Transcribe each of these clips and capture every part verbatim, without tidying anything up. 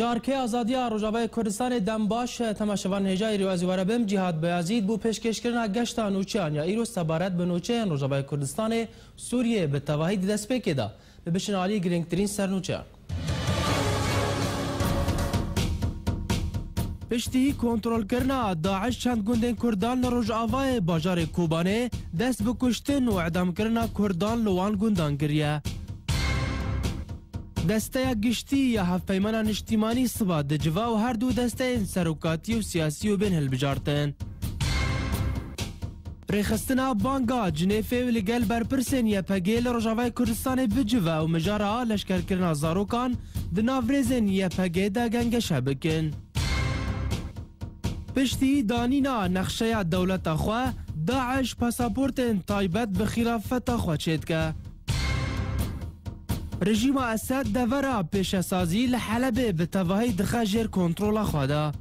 Çarkê Azadiya Rojavayê Kurdistanê dem baş, temaşevan hêja îro ez ê we re bim. Cîhad Beyazîd bo pêşkêşkirina geşta nûçeyan ya îro sebaret bi nûçeyên Rojavayê Kurdistanê, Sûriyê bi tevahî di destpêkê de. Bibişin alî girîngtirîn sernûçeyan. Piştî kontrolkirina DAIŞ çend gundên Kurdan li rojavayê bajarê Kobanê dest bi kuştin û edamkirina Kurdan li wan gundan kiriye. Desteya Giştî ya Hevpeymana Niştîmanî siba dicive û her du desteyên serokatî û siyasî û bên hilbijartin. Rêxistina banga Cinêfê û li gel berpirsên Y P G li Rojavayê Kurdistanê bicive û mijara leşkerkirina zarokan di nav rêzên Y P G de gengeşe bikin. Piştî danîna nexşeya dewleta xwe, DAIŞ pasaportên taybet bi xîlafeta xwe çêdike. Rejîma Esed devera pêşesazî li Helebê bi tevahî dixe jêr kontrola xwe de.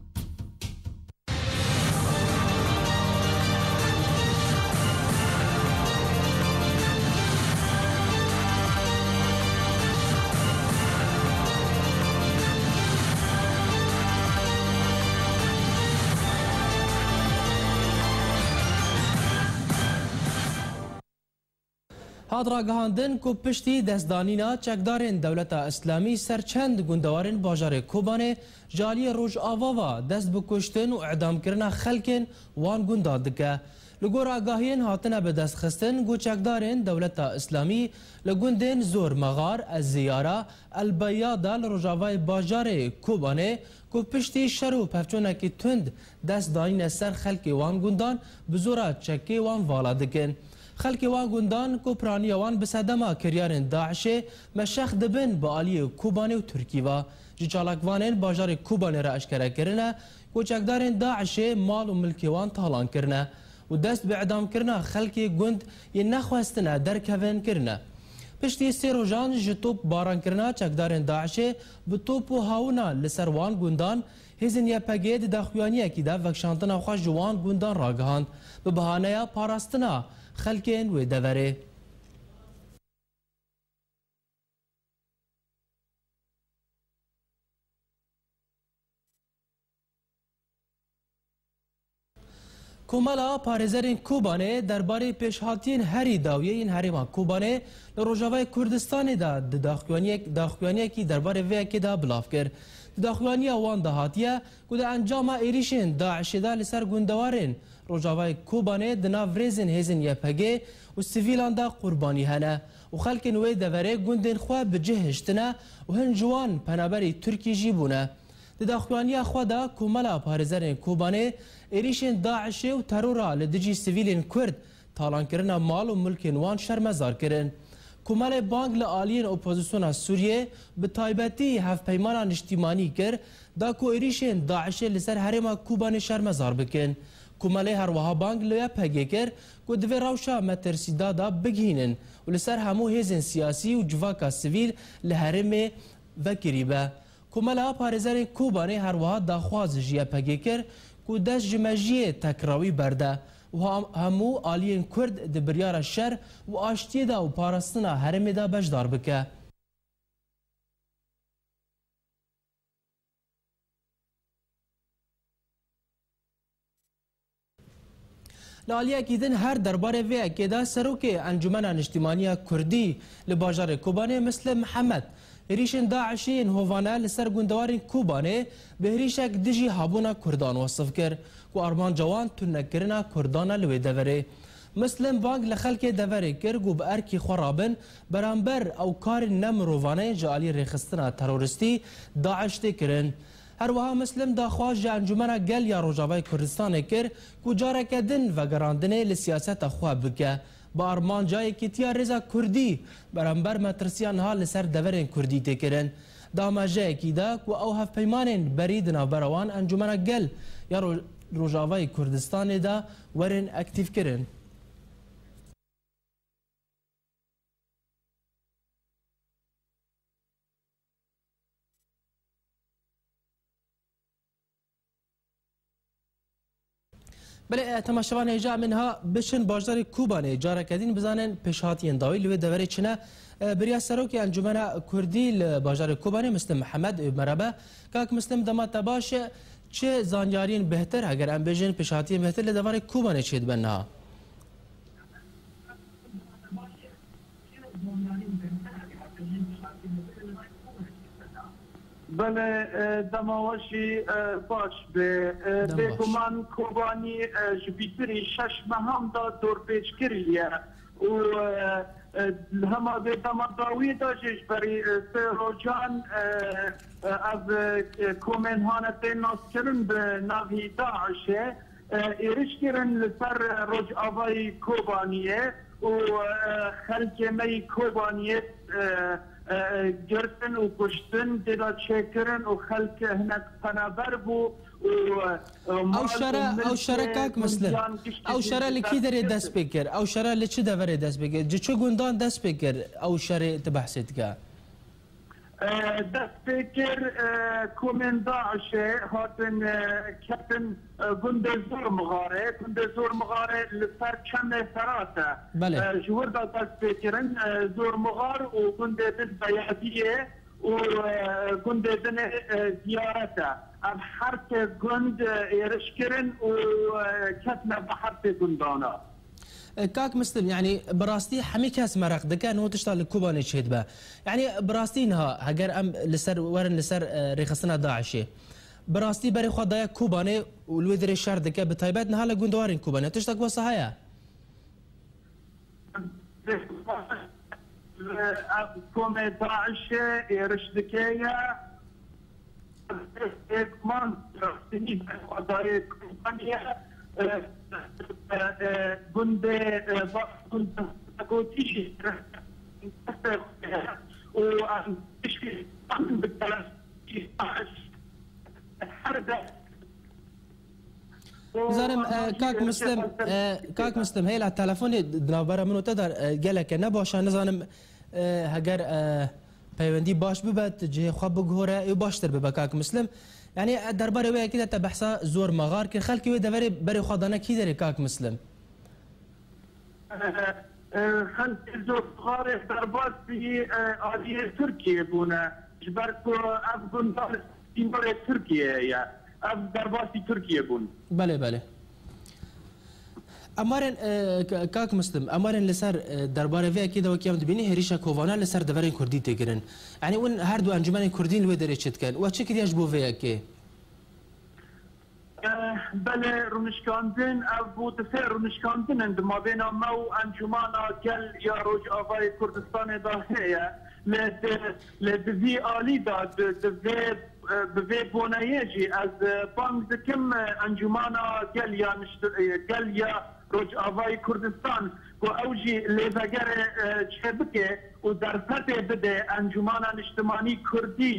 Hat ragihandin ku piştî destdanîna çekdarên Dewleta Îslamî ser çend gundewarên bajarê Kobanê ji aliyê Rojava ve dest bi kuştin û edamkirina xelkên wan gundan dike. Li gor agahiyên hatine bi dest xistin ku çekdarên Dewleta Îslamî li gundên Zor Mexar, Ez Ziyara, El Beyada li rojavayê bajarê Kobanê ku piştî şer û pevçûnekî tund dest danîne ser xelkê wan gundan, bi zora çekê wan vala dikin. Xelkê wan gundan ku piraniya wan bi sedema kiryarên DAIŞê meşex dibin bi aliyê Kobanê û Tirkî ve. Ji çalakvanên bajarê Kobanê re eşkere kirine ku çekdarên DAIŞê mal û milkê wan talan kirine û dest bi edamkirina xelkê gund yên nexwestine derkevin kirine. Piştî sê rojan ji top barankirina çekdarên DAIŞê bi top û hawina li ser wan gundan, hêzên Y P G di daxuyaniyekî de vekişandina xwe ji wan gundan ragihand, bi bahaneya parastina xelkên wê deverê. Komela Parêzerên Kobanê derbarê pêşhatiyên herî dawiyê yên herêma Kobanê li Rojavayê Kurdistanê de di daxuyaniyek-, daxuyaniyekî derbarê vê yekê de bilav kir. Di daxuyaniya wan de hatiye ku di encama êrîşên DAIŞê de li ser gundewarên Rojavayê Kobanê di nav rêzên hêzên Y P G û sivîlan de qurbanî hene û xelkên wê deverê gundên xwe bi cih hiştine û hin ji wan penaberî Tirkî jî bûne. Di daxuyaniya xwe de Komela Parêzerên Kobanê êrîşên DAIŞê û terora li dijî sivîlên Kurd, talankirina mal û milkên wan şermezar kirin. Komelê bang li aliyên opozisyona Sûriyê, bi taybetî Hevpeymana Niştîmanî kir, da ku êrîşên DAIŞê li ser herêma Kobanê şermezar bikin. Komelê her wiha bang li Y P G kir ku divê rewşa metirsîda de bigihînin û li ser hemû hêzên siyasî û civaka sivîl li herêmê vekirî be. Komela Parêzerên Kobanê her wiha daxwaz ji Y P G kir ku dest ji mejiyê tekrawî berde û hem-, hemû aliyên Kurd di biryara şer û aştiyê de û parastina herêmê de beşdar bike. Li aliyekî din her derbarê vê yekê de Serokê Encûmena Niştîmaniya Kurdî li bajarê Kobanê Muslim Mihemed êrîşên DAIŞê yên hovane li ser gundewarên Kobanê bi êrîşek dijî hebûna Kurdan wesif kir ku armanca wan tunekirina Kurdan e li wê deverê. Muslim bang li xelkê deverê kir ku bi erkî xwe rabin beramber ew karên ne mirovane ji alî rêxistina teroristî DAIŞ tê kirin. Her wiha Muslim daxwaz ji Encûmena Gel ya Rojavayê Kurdistanê kir ku careke din vegerandinê li siyaseta xwe bike, bi armanca yekîtiya rêza Kurdî beramber metirsiya niha li ser deverên Kurdî tê kirin. Di amajeyekî de ku ew hevpeymanên berî di navbera wan Encûmena Gel ya Ro-, Rojavayê Kurdistanê de werin aktîfkirin. Belê, e, temaşevan hêja min ha biçin bajarê Kobanê. Careke din bizanin pêşhatiyên dawî li wê deverê çi ne. E, biriya Serokê Encûmena Kurdî li bajarê Kobanê Muslim Mihemed, e, merhaba. Kak Muslim, dema te baş e, çi zanyariyên bêhtir, heger em bêjin pêşhatiyên bêhtir li deverê Kobanê çêdibin niha? Belê, e, dema we jî, e, baş be. E, Dema baş. Bêguman Kobanî, e, ji bîtirî şeş mehan de dorpêçkirî ye û, e, e, hema vê dema dawî de jî ji berî, e, sê rojan, e, e, ev, e, komên hane tên naskirin bi navî DAIŞê. E, êriş kirin li ser Rojavayê Kobaniyê û, e, xelkê me yî Kobaniyê, e, e, girtin û kuştin, tê de çêkirin û xelk hinek penaber bû û, e, Ew mal û şere, ew milkê şere kak Muslim. gundiyan giştî Ew şere li kî derê dest pê kir? Ew şere li çi deverê dest pê kir? Ji çi gundan dest pê kir ew şerê tu behsê dike? E, dest pê kir, e, komên DAIŞê hatin, e, ketin, e, gundê Zor Mixarê. Gundê Zor Mixarê li ser çemê Ferat e. Belê. E, ji wir de dest pê kirin, e, Zor Mixar û gundê din Beyadiyê û, e, gundê din ê, e, Ziyaret e. Ev her sê gund, e, êriş kirin û, e, ketine bi her sê gundana. E, Kak Muslim, yanî bi rastî hemî kes mereq dike, niha tişta li Kobanê çêdibe. Yanî bi rastî niha, heger em li ser, werin li ser, e, rêxistina DAIŞê. Bi rastî berê xwe daye Kobanê û li wê derê şer dike, bi taybet niha li gundewarên Kobanê. Tiştek wesa heye? Ev komê DAIŞê êriş dike ye. Bêguman rastî berxwedarê Kobanê ye. E, e, e, gundê, e, ba-, gundê gotî jî û em piştî bi telefon her de Nizanim, e, kak Muslim, e, kak Muslim, hêla telefonê di navbera min û te de, e, geleke ne baş e, nizanim, e, heger, e, peywendî baş bibe, tu cihê xwe biguhore, ê baştir bibe, kak Muslim. Yanî, e, derbarê wê yekê de te behsa Zor Mixar kir, xelkê wê deverê berê xwe dane kî derê, kak Muslim? E, e, xelkê Zor Mixarê derbasî, e, aliyê Tirkiyê bûne. Ji ber ku ev gund li sînorê Tirkiyeyê ye. Ev derbasî Tirkiyê bûn. Belê, belê. Emarên, e, k-, kak Muslim, emarên li ser, e, derbarê vê yekê de wekî em dibînî hêrîşa kovana li ser deverên Kurdî tê kirin. Yanî hûn her du encûmenên Kurdî li wê derê çi dikin? We çi kiriye ji bo vê yekê? Eh, belê, rûnişkandin, ev bû di sê rûnişkandin in di mabêna me û Encûmana Gel ya Rojavayê Kurdistanê de heye. Lê di, lê di vî alî de, di, di vê, eh, bi vê boneyê jî ez, eh, bang dikim, eh, Encûmana Gel ya Nişt-, eh, Gel ya Rojavayê Kurdistan, ku ew jî lêvegerê, eh, çêbike û derfetê bide Encûmana Niştimanî Kurdî,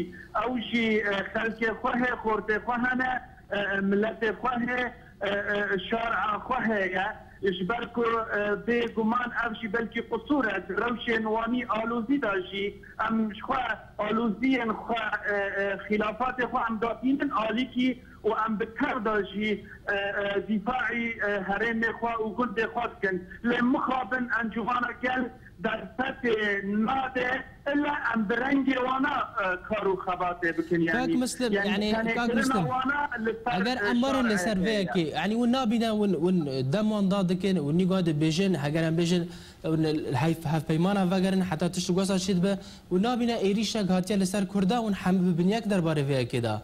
ew jî, eh, xelkê xwe hê, xortê xwe hene, e, miletê xwe hê, e, e, şara xwe heye. Ji ber ku, e, bêguman ev jî belkî qusûr e, di rewşên wanî alozî de jî em ji xwe aloziyên xwe, e, e, xîlafatê xwe em datînin alîkî û em bi tev de jî, e, e, dîfaî, e, herêmê xwe û gundê xwe dikin. Lê mixabin Encûmana Gel derfetê nade, illa em bi rengê wana, e, kar û xebatê bikin. Kak Yanî, Muslim, yanî yanî, Kak tenêkirina Muslim, wana li ser, eger e, em werin li şarê ser vê heye. yekê, yanî hûn nabîne hûn, hûn dem wan da dikin, hûn nîga dibêjin, heger em bêjin, hûn heyf-, hevpeymana vegerin, heta tişt wesa çêdibe, hûn nabîne êrîşek hatiye li ser Kurda, hûn hemû bibin yek derbarê vê yekê de?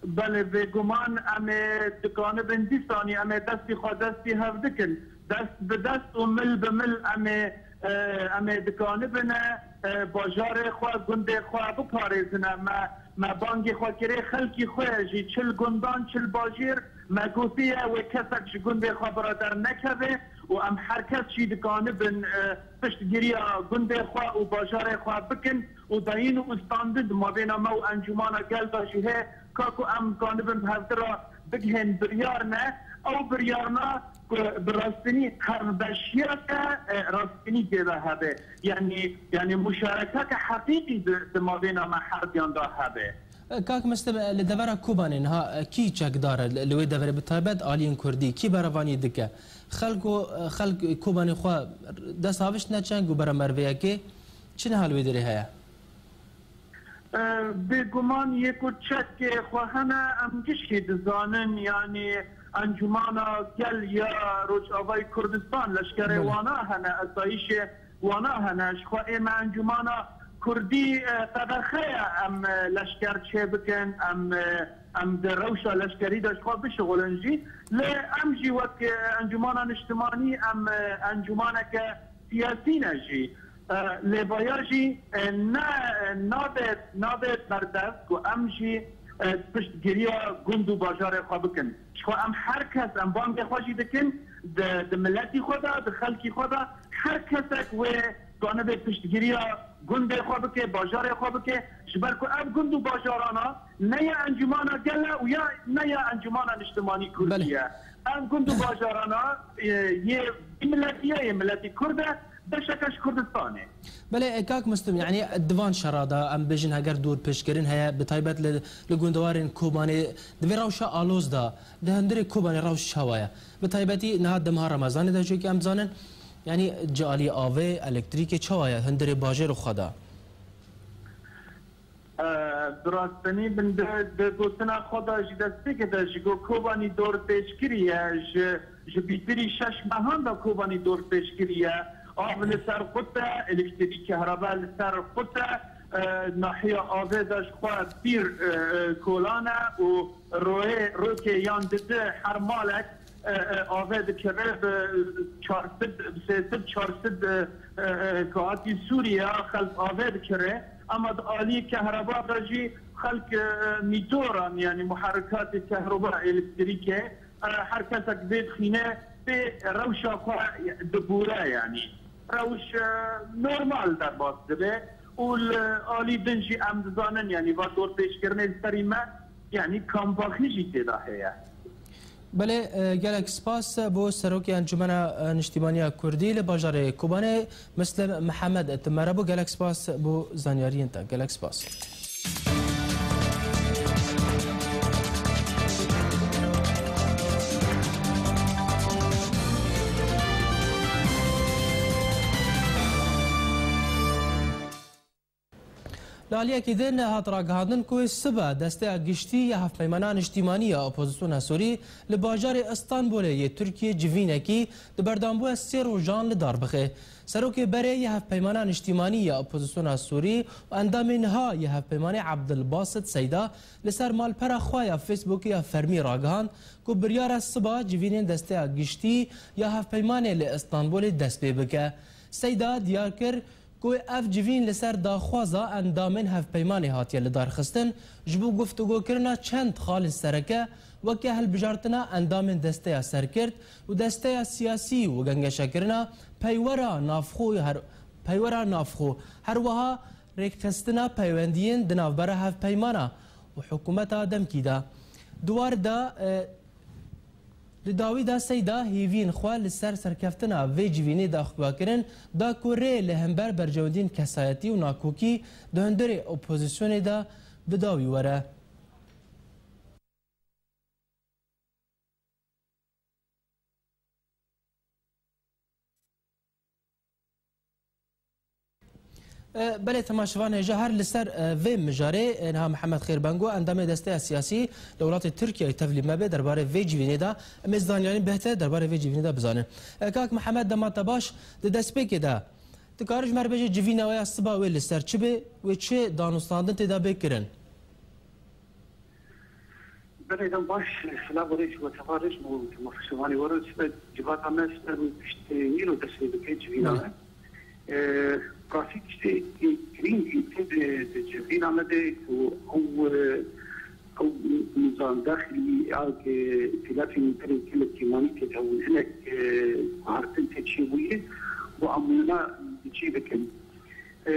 Belê, bêguman em ê dikanibin dîsanî, em ê destî xwe destî hev dikin. Dest bi dest û mil bi mil em ê, e, em ê dikanibine, e, bajarê xwe, gundê xwe biparêzine. Me, me bangê xwe kirê xelkî xwe jî, çil gundan, çil bajêr, me gotiye, wê kesek ji gundê xwe bira dernekeve û em her kes jî dikanibin, e, piştgiriya gundê xwe û bajarê xwe bikin. û dayîn û standin di mabêna me û Encûmana Gel de jî heye, ka ku em kanibin bi hevdira bigihên biryar ne, ew biryarna ku bi rastînî hevbeşiyeke, e, rastînî tê de hebe. Yanî, yanî muşarekeke heqîqî di, di mabêna me herdiyan de hebe. Kak Muslim, li devera Kobanê niha kî çekdar e li wê deverê, bi taybet aliyên kurdî, kî berevanî dike? Xelk û xelk Kobanê xwe dest haviştine çend ku bera merveyekê çi niha li wê derê heye? Bêguman yê ku çekê xwe hene, em gişkî dizanin, yanî Encûmana Gel ya Rojavayê Kurdistan, leşkerê Belê. wana hene, esayîşê wana hene. Ji xwe ême Encûmana Kurdî, e, qedexe ye em, e, leşker çêbikin, em, e, em di rewşa leşkerî de ji xwe bişixulin jî. Lê em jî wek, e, Encûmana Niştimanî em, e, encûmaneke siyasî ne jî. E, lê vaya jî, e, ne, nabe, nabe berdest ku em jî, e, piştgiriya gund û bajarê xwe bikin. Ji xwe em her kes, em bangê xwe jî dikin, di, di miletî xwe de, di xelkî xwe de, her kesek wê kanibe piştgiriya gundê xwe bike, bajarê xwe bike, ji ber ku ev gund û bajarana ne ya Encûmana Gel e û ya ne ya Encûmana Niştimanî Kurdî Belê. ye. Ev gund û bajarana, e, yê vî miletî ye, yê miletî Kurd e, beşeke ji Kurdistanê. Belê, e, kak Muslim, yanî di van şera de, em bêjin, heger dûr pêşkirin heye, bi taybet li, li gundewarên Kobanê, di vê rewşa aloz de, di hundirê Kobanê rewş çawa ye? Bi taybetî niha di meha Remezanê de, çunke em dizanin, yanî ji alî avê, elektrîkê çawa ye hundirê bajêr û xwe de? E, bi rastî bin di, di gotina xwe de jî destpêkê de ji go Kobanî dor pêşkirî ye, ji, ji bîtirî şeş mehan de Kobanî dor pêşkirî ye. Av li ser qut e, elektrîk, kehraba li ser qut e. E, nahiya avê de ji xwe pîr, e, e, kolan e û royê, rokê yan didi her malek, e, e, avê dikire bi çar sed, bi sê sed, çar sed, e, e, e, kêhatî Sûriye xelk avê dikire. Ama di alî kehraba de jî xelk, e, e, mîtoran, yanî muherrikatê kehraba, elektrîkê, e, her kesek vê dixîne, vê rewşa xwe dibûre, yanî rewş, e, normal derbas dibe û li alî din jî em dizanin, yanî va dorpêçkirinê li serî me, yanî kampaxî jî tê de heye. Belê, e, gelek spas bo Serokê Encûmena, e, Niştîmaniya Kurdî li bajarê Kobanê, Muslim Mihemed, tu me re bû. Gelek spas bo zanyariyên te. Gelek spas. Li aliyekî din hat ragihandin ku sibe Desteya Giştî ya Hevpeymana Niştîmanî ya Opozisyona Sûrî li bajarê Îstanbulê yê Tirkiyê civînekî di berdambûya sê rojan li dar bixe. Serokê berê yê Hevpeymana Niştîmanî ya Opozisyona Sûrî û endamê niha yê Hevpeymanê Ebdilbasit Seyda li ser malpera xwe ya Facebookê ya fermî ragihand ku biryar e siba civînên Desteya Giştî ya Hevpeymanê li Îstanbulê dest pê bike. Seyda diyar kir, ku ev civîn li ser daxwaza endamên hevpeymanê hatiye lidarxistin, ji bo guftûgokirina çend xalên sereke, weke hilbijartina endamên Desteya Serkirt û Desteya Siyasî û gengeşekirina peywera navxwe her, peywera navxwe, her wiha rêkxistina peywendiyên di navbera hevpeymana û hikûmeta demkî de. Di war de, e, Li dawî de Seyda hêviyên xwe li ser serkeftina vê civînê daxuya kirin, da ku rê li hember berjewendiyên kesayetî û nakokî di hundirê opozisyonê de bi dawî were. E, belê, temaşevan hêja her li ser, e, vê mijarê, e, niha Mihemed Xêr Bengo, endamê Desteya Siyasî li welatê Tirkiyeyê tevlî me be derbarê vê civînê de. Em ê zaniyarî bêhtir derbarê vê civînê de bizanin. E, kak Mihemed, dema te baş, di destpêkê de dikarî ji me re bêjî civîna we ya siba wê li ser çi be, wê çi danûstandin tê de bê kirin? Belê, dem baş, silav û rêz ji we, teva rêz û temaşevanê we re. Sibe civata me, sibe min pişt nîro dest pê dike civîna Belê. me. E, rastî tiştê girîng tê di, di civîna me de ku ew, e, ew nizam daxilî ya, e, îtîlafê nûnerên gelek kêmanî tê de hûn hinek, e, guhertin tê çêbûyê û em wina cî bikin. E,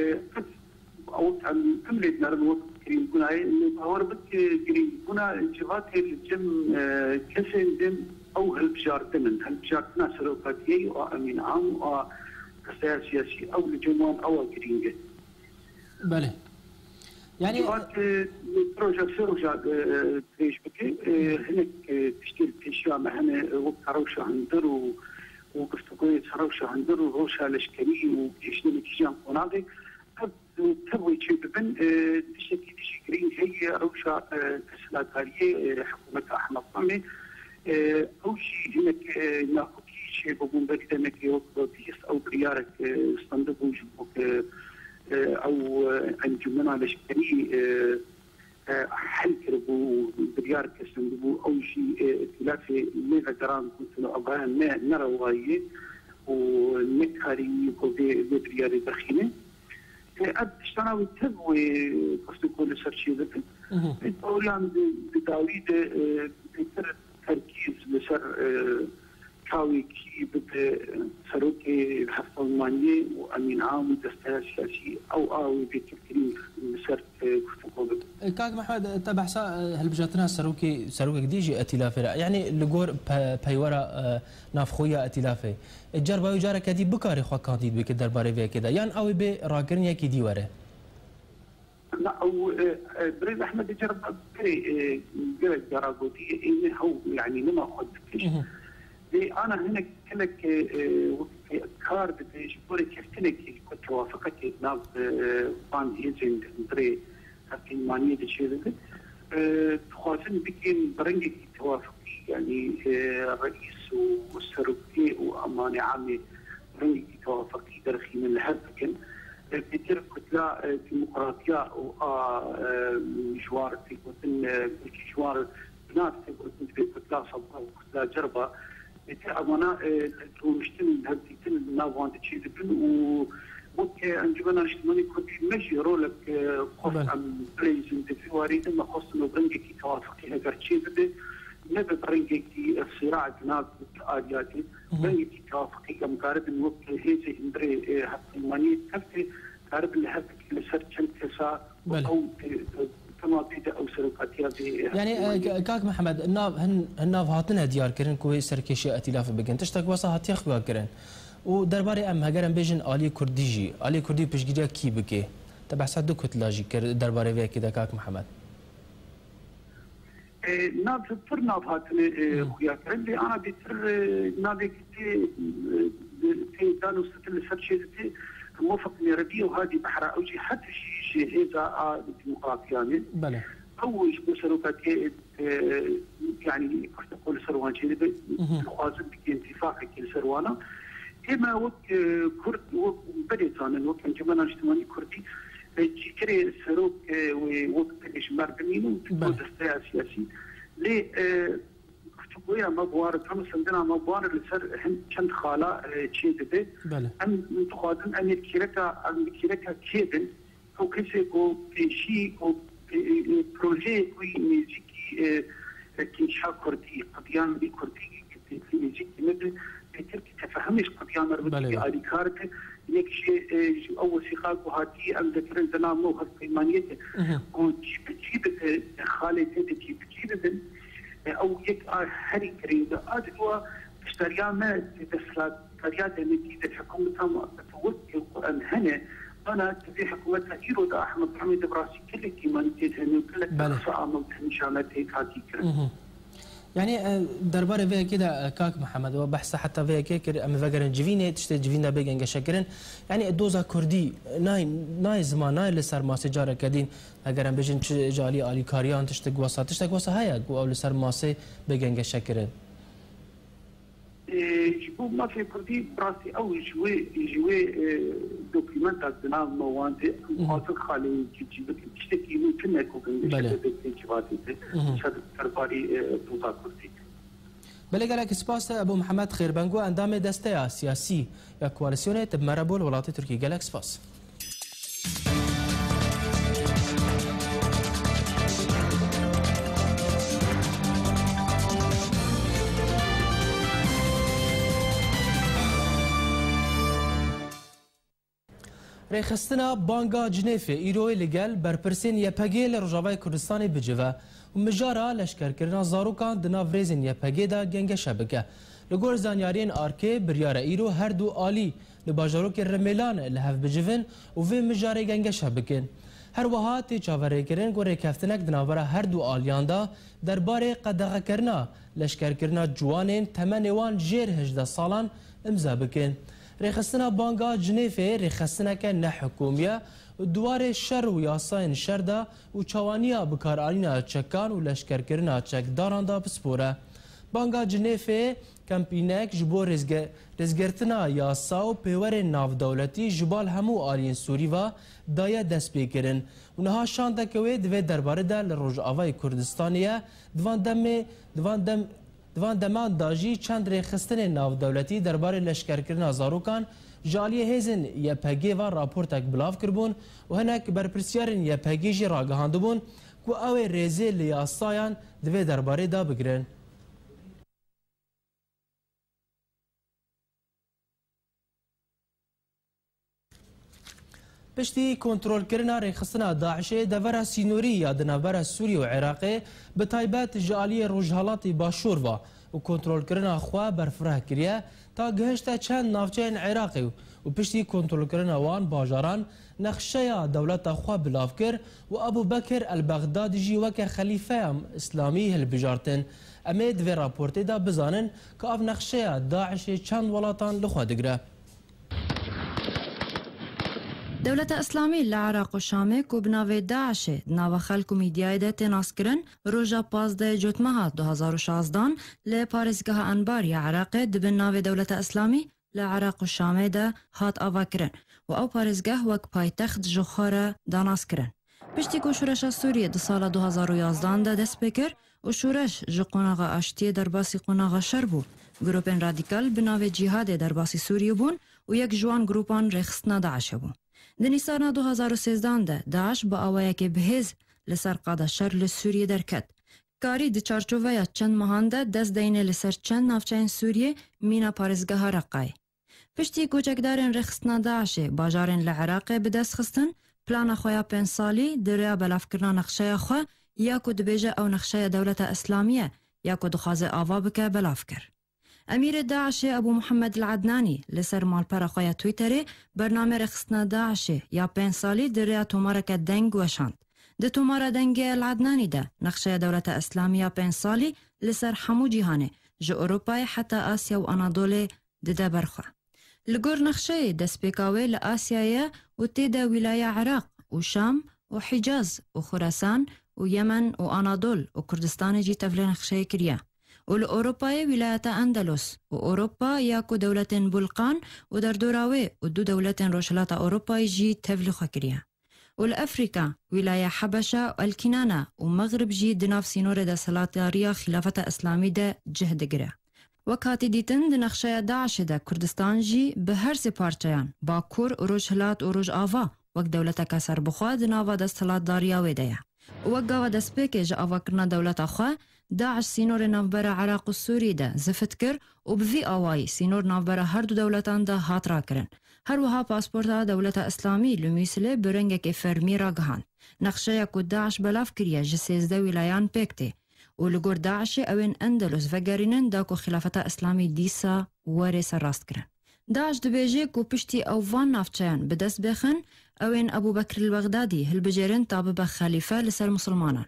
Ew em, em lê dinerin wek girîngbûna ye. Lê bawer bike girîngbûna civatê li cem, e, kesên din ew hilbijartin in. Hilbijartina serokatiyê û a emîn am û a desteya siyasî ew li cem wan ew a girîng e. Belê. Yanî Civak, e, proje sê roja, e, dirêj bike. E, hinek, e, tiştê li pêşiya me hene, e, wek rewşa hundir û, û guftûgoyê ser rewşa hundir û rewşa leşkerî û gihiştinê kîjan qonaxê. Ev, e, tev wê çê bibin, e, tiştekî dijî girîng heye rewşa, e, desthilatdariyê, e, hikûmeta Ehmed Samê. E, ew jî hinek, e, nakokî çêbûbûn, berî demekê wek bihîst ew biryarek, e, stendibû ji bo ku, e, ew, e, encûmena leşkerî, e, e, hel kiribû, biryar kesandibû, ew jî, e, îtîlafê lê vegeran, gotin, ev raya ne, ne rewayî ye û nekarî ku vê, vê biryarê derxîne. E, ev tiştana wî tev wê protokol li ser çêbibe. Mhm. Vê teoriyan di, di dawî de, e, bêtir terkîz li ser, e, çawekî bibe serokê hevpeymaniyê û emîn am û desteya siyasî, ew a wê bê kevkirîn li ser, e, protokol bibe. Kak Mehmed, te behsa, e, hilbijartina serokê, serokek dî jî îtîlafê re, yanî li gor pe-, peywera, e, navxwe ya îtîlafê, e, cerba wê careke dî bikare xwe kandîd bike derbarê vê yekê de, yan ew ê bê rakirin yekî dî were? Na, ew, e, e, birêz Ehmed Cerba berê, e, gelek cara gotiye, ê ne hew, yanî nema xwe dikir. Mhm. Lê ana hinek, hinek, e, e, wek kar dike ji bo rêkeftinekê, ji bo tewafiqekê nav, e, van hêzên hundirê hevpeymaniyê de çêdibe. E, dixwazin bikên bi rengekî tewafiqî, yanî, e, reîs û serokê û emanê amê rengekî tewafiqî derxînin, li hev bikin. E, pêtir kutla, e, demokratiya û a, e, ji wan re tê gotin, e, belkî ji wan re bi nav tê gotin, divê kutla Sebra û kutla Cerba. Pêtir evana, e, rûniştin, hevdîtin li nav wan de çêdibin û wek, e, Encûmena Niştimanî Kurdî me jî rolek, e, xwest Belê. em bileyzin di vî warî de, me xwestin û rengekî tewafiqî heger çêbibe, nebe bi rengekî, e, sîraek nav aliyatê, Mhm. rengekî tewafiqî em karibin wek hêzê hundirê, e, hevpeymaniyê tevtê karibin li hev bikin li ser çend kesa Belê. ew, e, e, tema bê de ew serokatiya vê, e, Yani, e, hevpeymaniyê. Ka-, Kak Mehmed, nav, hin, hin nav hatine diyar kirin ku wê serkêşiya îtîlafê bikin. Tiştek wesa hatiye xuya kirin. Û derbarê em, heger em bêjin aliyê Kurdî jî, aliyê Kurdî piştgiriya kî bike? Te behsa du kutla jî kir derbarê vê yekê de, Kak Mehmed. E, nav, pir nav hatine, e, Hı. xuya kirin. Lê ana bêtir, e, navê tê, e, tê dan û sitin li ser çê dike, Mufik Mêrebî û Hadî Behra, ew jî her du jî ji hêza a demokratiyan in. Belê. Ew ji bo serokatiyê, e, yanî protokol li ser wan çêdibe, Mhm. dixwazin bike întîfaqekê li ser wana. Ême wek, e, Kurd, wek berê zanin, wek Encûmena Niştimanî Kurdî, e, cîgirê serok, e, wê wek tenê ji me re bimîne û Belê. desteya siyasî. Lê, e, Guftûgoya me bi wan re, tam sendina me bi wan re li ser hin çend xala, e, çê dibe. Belê. Em dixwazin em ê kêreka, em bi kêreka kê bin? Ew kesê ku pêşî, ku, e, e, projeyê ku yî nêzîkî, e, e, kêşa Kurdî, qediyan wî Kurdî, ku pêşî nêzîkî me bi, pêtir ki tefehimê ji qediya me re Belê. bikî alîkar bi. Yek jî, e, ji ew wesîqa ku hatî em dikirin di nav me û hevpeymaniyê de. Mhm. Ku cî bi cî bi, e, xalê tê de cî bi cî bibin. E, ew yek a herî girîng e. A diduwa, piştdariya me di desthilatdariya demekî de, hikûmeta me wek ku em hene, ana di vê hikûmeta îro de Ahmed Rehmê de bi rastî gelekî manî tê de hene û gelek Belê. qisa a me û têmîşa me tê hatî kirin. Mhm. Yanî, e, derbarê vê yekê de, e, Kak Mihemed, we behsa heta vê yekê kir, em ê vegerin civînê, tiştê civîn de bê gengeşekirin. Yanî, doza Kurdî nayê, nayê ziman, nayê li ser masê careke din. Heger em bêjin çi ji alî alîkariyan tiştek wesa, tiştek wesa heye ku ew li ser masê bê gengeşekirin? E, ji bo mafê Kurdî, bi rastî ew ji wê, ji wê, e, dokûmenta di nav me wan de, em Mhm. dixwazin xalê wê cî bikin. Tiştekî nû tune ku gengeşeke Belê. bê tê civatê de, Mhm. ser derbarî, e, doza Kurdî. Belê, gelek spas te, Ebû Mihemed Xêrbengo, endamê desteya siyasî ya koalîsyonê, tu bi me re bû li welatê Tirkiyê. Gelek spas. Rêxistina Banga Cinêfê îro yê li gel berpirsên Y P G li Rojavayê Kurdistanê bicive û mijara leşkerkirina zarokan di nav rêzên Y P G de gengeşe bike. Li gor zanyariyên arkê, biryar e îro her du alî li bajarokê Rimêlan li hev bicivin û vê mijarê gengeşe bikin. Her wiha tê çaverêkirin ku rêkeftinek di navbera her du aliyan de derbarê qedexekirina leşkerkirina ciwanên temenê wan jêr hejdeh salan îmze bikin. Rêxistina Banga Cinêfê rêxistineke nehikûmî ye û di warê şer û yasayên şer de û çawaniya bikaranîna çekan û leşkerkirina çekdaran de pispor e. Banga Cinêfê kempînek ji bo rêzge-, rêzgirtina yasa û pêwerên navdewletî ji bal hemû aliyên Sûrî ve daye destpêkirin û niha şandeke wê di vê derbarê de li Rojavayê Kurdistanê ye. Di van demê, di van dem, di van deman de jî çend rêxistinên navdewletî derbarê leşkerkirina zarokan ji aliyê hêzên Y P G ve raportek bilav kiribûn û hinek berpirsiyarên Y P G jî ragihandibûn ku ew ê rêzê li yasayan di vê derbarê de bigirin. Piştî kontrolkirina rêxistina DAIŞê devera sînorî ya di navbera Sûriyê û Iraqê, bi taybet ji aliyê Rojhelatê Başûr ve û kontrolkirina xwe berfireh kiriye, ta gihişte çend navçeyên Iraqê û piştî kontrolkirina wan bajaran nexşeya dewleta xwe bilav kir û Ebû Bekir el-Bexdadî jî weke xelîfeya îslamî hilbijartin. Em ê di vê raportê de bizanin ku ev nexşeya DAIŞê çend welatan li xwe digire. Dewleta Îslamî li Iraq û Şamê ku bi navê DAIŞê di nava xelk û mîdyayê de tê naskirin, roja pazdehê Cotmeha du hazar û şazdan li parêzgeha Enbar ya Iraqê di bin navê Dewleta Îslamî li Iraq û Şamê de hat avakirin û ew parêzgeh wek paytext ji xwe re da naskirin. Piştî ku şoreşa Sûriyê di sala du hazar û yazdan de dest pê kir û şoreş ji qonaxa aştiyê derbasî qonaxa şer bû, grûpên radîkal bi navê Cîhadê derbasî Sûriyê bûn û yek ji wan grûpan rêxistina DAIŞê bû. Di Nîsana du hazar û sêzdan de DAIŞ bi awayekê bihêz li ser qada şer li Sûriyê derket. Karî di çarçoveya çend mehan de dest deyne li ser çend navçeyên Sûriyê mîna parêzgeha Reqayê. Piştî ku çekdarên rêxistina DAIŞê bajarên li Iraqê bi dest xistin, plana xwe ya pênc salî di rêya belavkirina nexşeya xwe ya ku dibêje ew nexşeya Dewleta Îslamî ye ya ku dixwaze ava bike, belav kir. Emîrê DAIŞê Ebû Muhammed El Ednanî li ser malpera xwe ya Twitterê bernamê rêxistina DAIŞê ya pênc salî di rêya tomareke deng weşand. Di tomara dengê El Ednanî de nexşeya Dewleta Îslamî ya pênc salî li ser hemû cîhanê, ji Ewropayê heta Asya û Anadolê dide ber xwe. Li gor nexşeyê destpêka wê li Asyayê ye û tê de wîlaya Iraq û Şam û Hicaz û Xurasan û Yemen û Anadol û Kurdistanê jî tevlê nexşeyê kiriye. Û li Ewropayê wîlayeta Endelos û Ewropa ya ku dewletên Bulqan û derdora wê û du dewletên Rojhilata Ewropayê jî tevlî xwe kiriye. Û li Efrîka, wîlaya Hebeşa û El Kînana û Mexrib jî di nav sînorê desthilatdariya Xîlafeta Îslamî de cih digire. Wek hatî dîtin, di nexşeya DAIŞê de Kurdistan jî bi her sê parçeyan, Bakur, Rojhilat û Rojava, wek dewleteke serbixwe di nava desthilatdariya wê de ye. Û wek gava destpêkê ji avakirina dewleta xwe, DAIŞ sînorê navbera Iraq û Sûriyê de zifit kir û bi vî awayî sînor navbera her du dewletan de hat rakirin. Her wiha pasporta Dewleta Îslamî li Mûsilê bi rengekê fermî ragihand. Nexşeya ku DAIŞ belav kiriye ji sêzdeh wîlayan pêk tê û li gor DAIŞê ew ên Endelos vegerînin da ku Xîlafeta Îslamî dîsa were serrastkirin. DAIŞ dibêje ku piştî ew van navçeyan bi dest bêxin, ew ên Ebû Bekr el-Bexdadî hilbijêrin ta bibe xelîfe li ser misilmanan.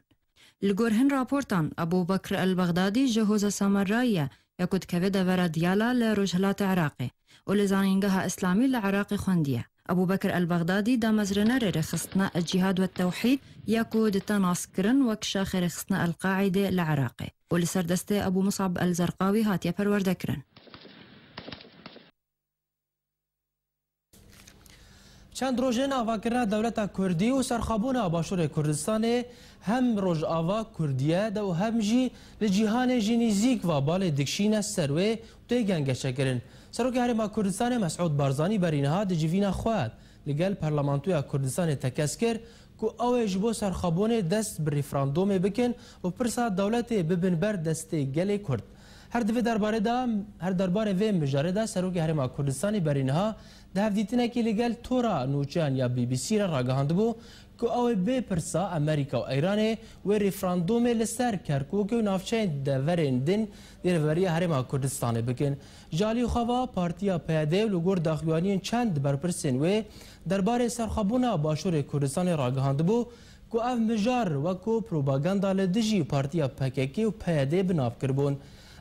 Li gor hin raportan, Ebû Bekr el-Bexdadî ji Hoza Samerayê ye, ya ku dikeve devera Diyala li rojhilatê Iraqê û li Zanîngeha Îslamî li Iraqê xwendiye. Ebû Bekr el-Bexdadî damezrênerê rêxistina El-Cîhad we Tewhîd ya ku dite naskirin wek şaxê rêxistina El-Qaîdê li Iraqê û li ser destê Ebû Musab el-Zerqawî hatiye perwerdekirin. Çend rojên avakirina dewleta Kurdî û serxwebûna Başûrê Kurdistanê hem Rojava Kurdî ye de û hem jî li cîhanê jî nîzîk va balê dikşîne ser wê û tê gengeşekirin. Serokê Herêma Kurdistanê Mesûd Barzanî berî niha di civîna xwe li gel Parlamentoya Kurdistanê tekez kir ku ew ê ji bo serxwebûnê dest bi referandûmê bikin û pirsa dewletê bibin ber destê gelê Kurd. Her di vê derbarê de, her derbarê vê mijarê de Serokê Herêma Kurdistanê berî niha di hevdîtinekî li gel Tora Nûçeyan ya B B C re ragihandibû ku ew ê bê pirsa Amerîka û Îranê wê referandûmê li ser Kerkûkê û navçeyên deverên din di rêveberiya Herêma Kurdistanê bikin. Ji alî xwe ve Partiya P Y D û li gor daxuyaniyên çend berpirsên wê derbarê serxwebûna Başûrê Kurdistanê ragihandibû, ku ev mijar wekû propaganda li dijî partiya P K K û P Y D bi nav kiribûn.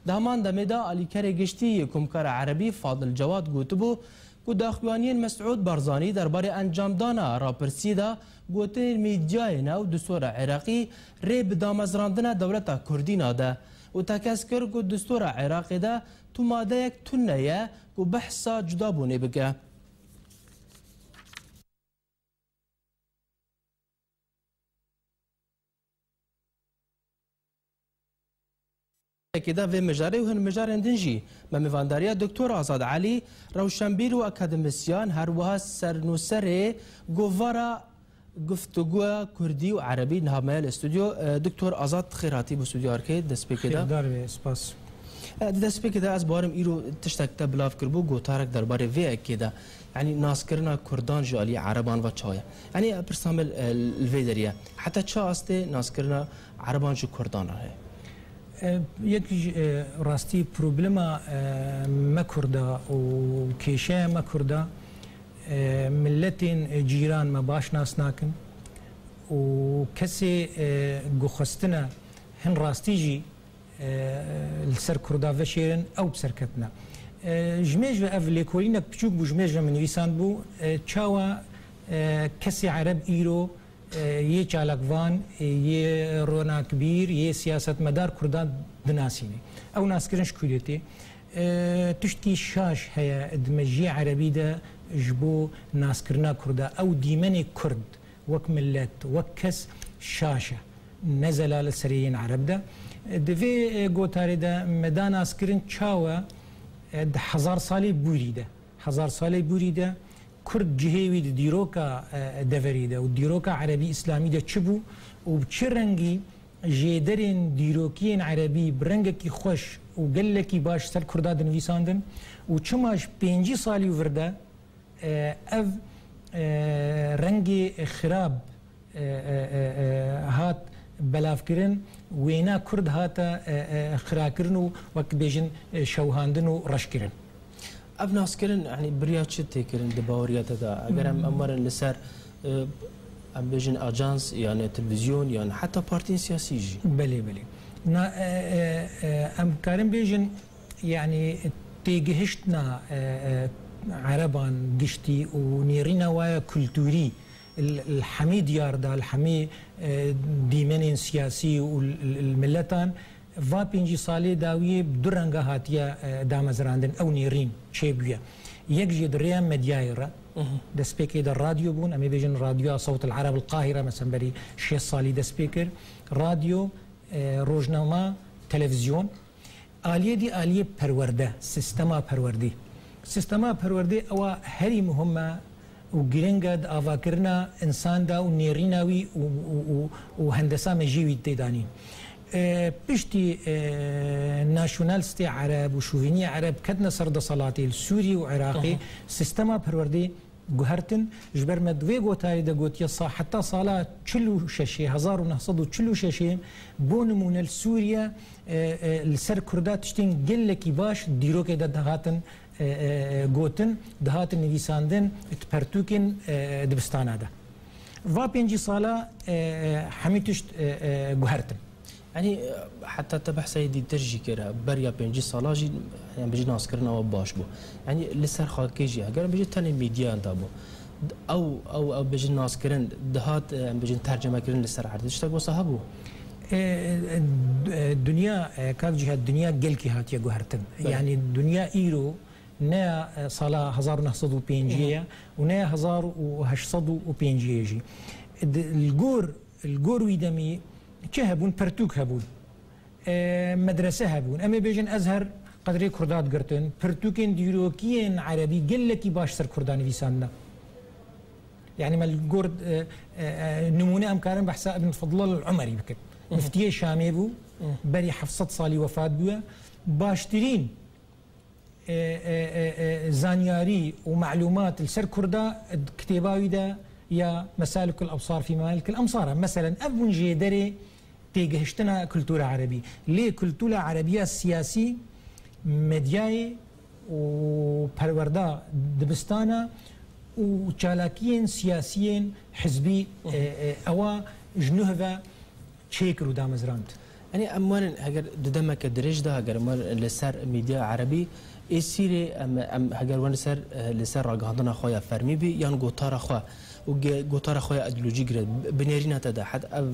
Di heman demê de alîkerê giştî yê Komkara Erebî Fadil Cewad gotibû ku daxuyaniyên Mesûd Barzanî derbarê encamdana rapirsiyê de gotinên medyayê ne û dustora Iraqî rê bi damezrandina dewleta Kurdî nade û tekez kir ku dustora Iraqê de tu madeyek tune ye ku behsa cudabûnê bike. Yekê de vê mijarê û hin mijarên din jî me mêvandariya Doktor Azad Elî, rewşenbîr û akademisyen, her wiha sernûserê govara Guftûgoya Kurdî û Erebî niha me ye li stûdyo. E, Doktor Azad, xêr hatî bo stûdyo Erkê, destpêkê de. Xêrdar be, spas. E, di destpêkê de ez bawerim îro tiştek te bilav kiribû, gotarek derbarê vê yekê de. Yanî naskirina Kurdan ji alî Ereban ve çawa ye? Yanî pirsa me, e, li vê derê ye. Heta çi astê naskirina Ereban ji Kurdan re heye? E, yek ji, e, rastî problema, e, me Kurda û kêşeya me Kurda, e, miletên cîran me baş nas nakin û kesê, e, ku xwestine hin rastî jî, e, li ser Kurda veşêrin, ew bi ser ketine. E, ji mêj ve ev lêkolînek piçûk bû, ji mêj ve min nivîsandibû, e, çawa, e, kesê Ereb îro, e, yê çalakvan, e, yê ronakbîr, yê siyasetmedar Kurdan dinasîne. Ew naskirin ji ku dê tê? E, tiştkî şaş heye di mejiyê Erebî de ji bo naskirina Kurda. Ew dîmenê Kurd wek milet, wek kes şaş e. Ne zelal li serê yên Ereb de. Di vê, e, gotarê de me da naskirin çawa, e, di hezar salê bûrî de. Hezar salê bûrî de Kurd cihê wî di dîroka, e, deverî de û dîroka Erebî Îslamî de çi bû û bi çi rengî jêderên dîrokiyên Erebî bi rengekî xweş û gelekî baş ser Kurda dinivîsandin û çima ji pêncî salî û vir de, e, ev, e, rengê xirab, e, e, e, e, hat belavkirin, wêna Kurd hate, e, e, xirakirin û wek bêjin, e, şewhandin û reşkirin. Ev naskirin, yanî bi riya çi tê kirin di baweriya te de? Eger em, em werin li ser, e, em bêjin ajans, yan televîzyon, yan heta partiyên siyasî jî. Belê, belê. Na, e, e, e, em karin bêjin, yanî têgihiştina, e, e, Ereban giştî û nêrîna wa ya kulturî li, li hemî diyar de, li hemî, e, dîmenên siyasî û li, li, li miletan, va pêncî salê dawiyê bi du renga hatiye, e, damezrandin, ew nêrîn çêbûye. Yek jî di rêya medyayê re, Mhm. destpêkê de radyo bûn, em ê bêjin radyoya Sewt el Ereb el Qahire, mesela berî şêst salî dest pê kir. Radyo, e, rojnama, televîzyon. Aliyê dî aliyê perwerde, sîstema perwerdê. Sîstema perwerdê ewa herî muhim e û giring e di avakirina însan de û nêrîna wî û, û, û, û hendesa mejiyê wî tê danîn. E, piştî, e, nasyonalistê Ereb û şovîniyê Ereb ketine ser deselatê li Sûriyê û Iraqê, Aha. sîstema perwerdê guhertin. Ji ber me di vê gotarê de gotiye, sa-, heta sala çil û şeş, hezar û neh sed û çil û şeş, bo nimûne li Sûriye, e, e, li ser Kurda tiştên gelekî baş dîrokê de dihatin, e, e, e, gotin, dihatin nivîsandin di pertûkên, e, dibistana de. Va pêncî sala, e, e, hemî tişt, e, e, guhertin. Yanî, e, heta te behsa yê dîtir jî kir, beriya pêncî sala jî, em bêjin naskirina we baş bû. Yanî, li ser xakê jî, heger em bêjin tenê medyayan de bû. Ew, ew, ew bêjin naskirin, dihat, e, em bêjin tercemekirin li ser erdê. Tiştek wisa hebû? E, e, e, dinya, e, kak Cîhat, dinya gelkî hatiye guhertin. Belê. Yanî, dinya îro ne ya, e, sala hezar û neh sed û pêncî ye Hı hı. û ne ya hezar û heşt sed û pêncî jî. Di, li gor, li gor wî demî çi hebûn? Pertûk hebûn. E, medrese hebûn. Em ê bêjin Ezher qedrê Kurda digirtin. Pirtûkên dîrokiyên erebî gelekî baş ser Kurda nivîsandine. Yanî me li gor, e, e, e, nimûne em karin behsa Ibn Fidl el-Umerî bikin. Hı hı. Miftiyê Şamê bû, Hı. berî heft sed salî wefat bûye. Baştirîn, e, e, e, e, zanyarî û melûmat li ser Kurda di kitêba wî de ya Mesalikul Ebsar fî Memalikil Emsar e. Meselen, ev bûn jêderê têgihiştina kultura erebî. Lê kultura erebiya siyasî, medyayê û perwerda dibistana û çalakiyên siyasiyên hizbî, e, e, ewa ji nuh ve çêkir û damezrand. Yanî em werin heger di demeke dirêj de heger em werin li ser medya erebî, ê sîrê em, em heger werin ser, e, li ser ragihandina xwe ya fermî bî yan gotara xwe û ge-, gotara xwe ya îdeolojî gire, bi-, binêrîna te de het ev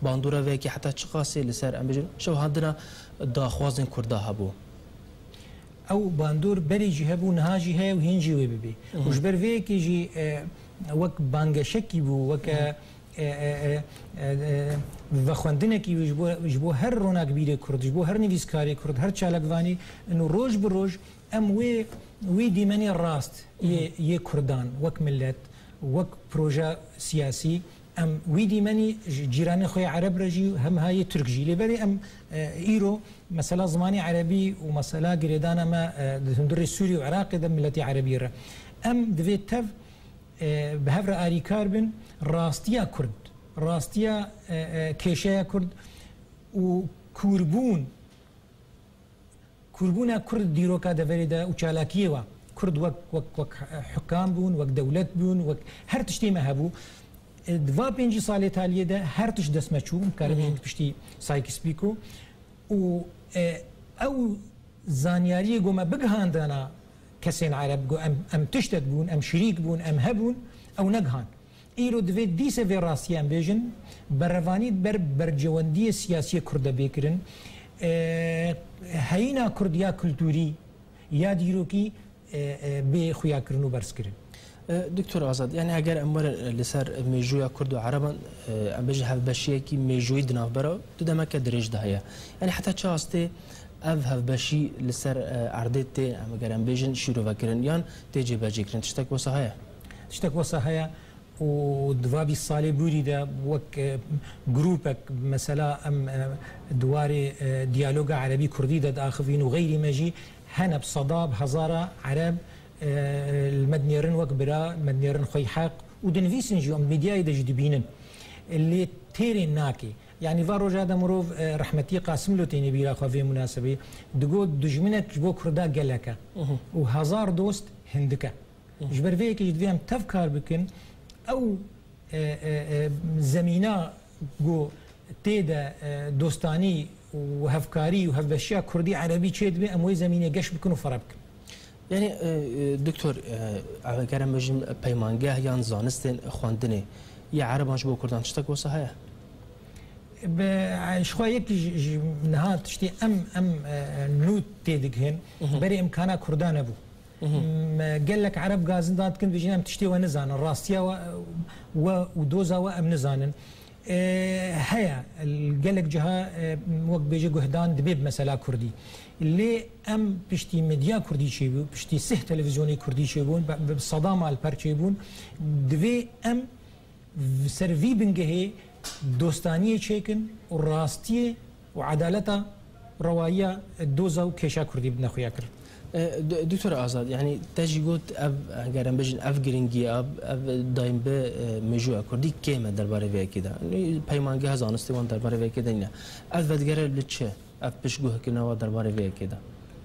bandora vê yekê heta çiqasê li ser, em bêjin, şewhandina daxwazên Kurda hebû? Ew bandor berê jî hebû, niha jî heye û hîn jî wê bibê. Û ji ber vê yekê jî, e, wek bangeşekî bû, weke, e, e, e, e, e, vexwendinekî bû ji bo, ji bo her ronakbîrê Kurd, ji bo her nivîskarê Kurd, her çalakvanî, û roj bi roj em wê, wî dîmenê rast yê, yê Kurdan, wek milet, wek proje siyasî, em wî dîmenî ji cîranên xwe yê Ereb re jî, hem ha yê Tirk jî. Lê berê em, e, îro mesela zimanê Erebî û mesela girêdana me, e, di hundirê Sûrî û Iraqê de miletê Erebî re. Em divê tev, e, bi hev re arîkar bin, rastiya Kurd, rastiya, e, e, kêşeya Kurd û kûrbûn, kûrbûna Kurd dîroka deverê de û çalakiyê wa. Kurd wek, wek, wek hukam bûn, wek dewlet bûn, wek her tiştê me hebû. E, di va pêncî salê taliyê de her tişt dest me çû, karim Hı hı. piştî Sykes-Picot. Û, e, ew zanyariyê ku me bigihandana kesên Ereb, ku em, em tiştek bûn, em şirîk bûn, em hebûn, ew negihan. Îro divê dîse vê rastiyê em bêjin, berevanî ber bercewendiyê siyasiyê Kurd de bê kirin. E, heyîna Kurd ya kultûrî, ya dîrokî, e, e, bê xuyakirin û berzkirin. E, Doktor Azad, yanî eger em werin, e, li ser mêjûya Kurd û Ereban, e, em bêjin hevbeşiyekî mêjûyî di navbera du demeke dirêj de heye. Yanî heta çi astê ev hevbeşî li ser, e, erdê tê, em eger em bêjin şîrovekirin yan tê cêbecêkirin, tiştek wesa heye? Tiştek wesa heye. Û di va bîst salê bûrî de wek, e, grûpek, mesela em, e, di warê, e, diyaloga Erebî Kurdî de diaxivîn û xeyrî me jî hene bi seda, bi hezara Ereb, e, li me dinêrin wek bira, me dinêrin xwey heq û dinivîsin jî, em medyayê de jî dibînin. Lê têrê nake. Yanî va roja de mirov, e, rehmetî Qasimlo têne bîra xwe vê munasebê, digot, dijminek ji bo Kurda gelek e Mhm. û hezar dost hindik e. Ji ber vê yekê jî divê em tev kar bikin. Ew, e, e, e, zemîna ku tê de, e, dostanî û hevkarî û hevbeşiya Kurdî Erebî çêdibe, em wê zemînê geş bikin û fere bikin. Yanî, e, e, Doktor, e, eger em bêjin peymangeh yan zanistên xwendinê yê Ereban ji bo Kurdan tiştek wisa heye? Bi, ji xwe yek ji, ji niha tiştê em, em, e, nû têdigihên, Mhm. berê imkana Kurdan nebû. Mhm. Me gelek Ereb gazindan dikin, dibêjin, em tiştê we nizanin. Rastiya we, we û doza we em nizanin. E, heye, gelek ciha, e, wek bêje guhdan dibe bi mesela Kurdî. Lê em piştî medya Kurdî çêbû, piştî sih televîzyonê Kurdî çêbûn, bi, bi seda malper çêbûn, divê em v-, ser vî bingehê dostaniyê çêkin û rastiyê û edaleta rewayiya doza û kêşa Kurdî bidine xuyakirin. E, d-, Doktor Azad, yanî te jî got ev, eger em bêjin ev giringî, ev, ev dayîn bi, e, mêjûya Kurdî kêm e derbarê vê yekê de. Yanî peymangeha zanistê wan derbarê vê yekê de nîne. Ev vedigere li çi? Ev piştguhkirina wan derbarê vê yekê de?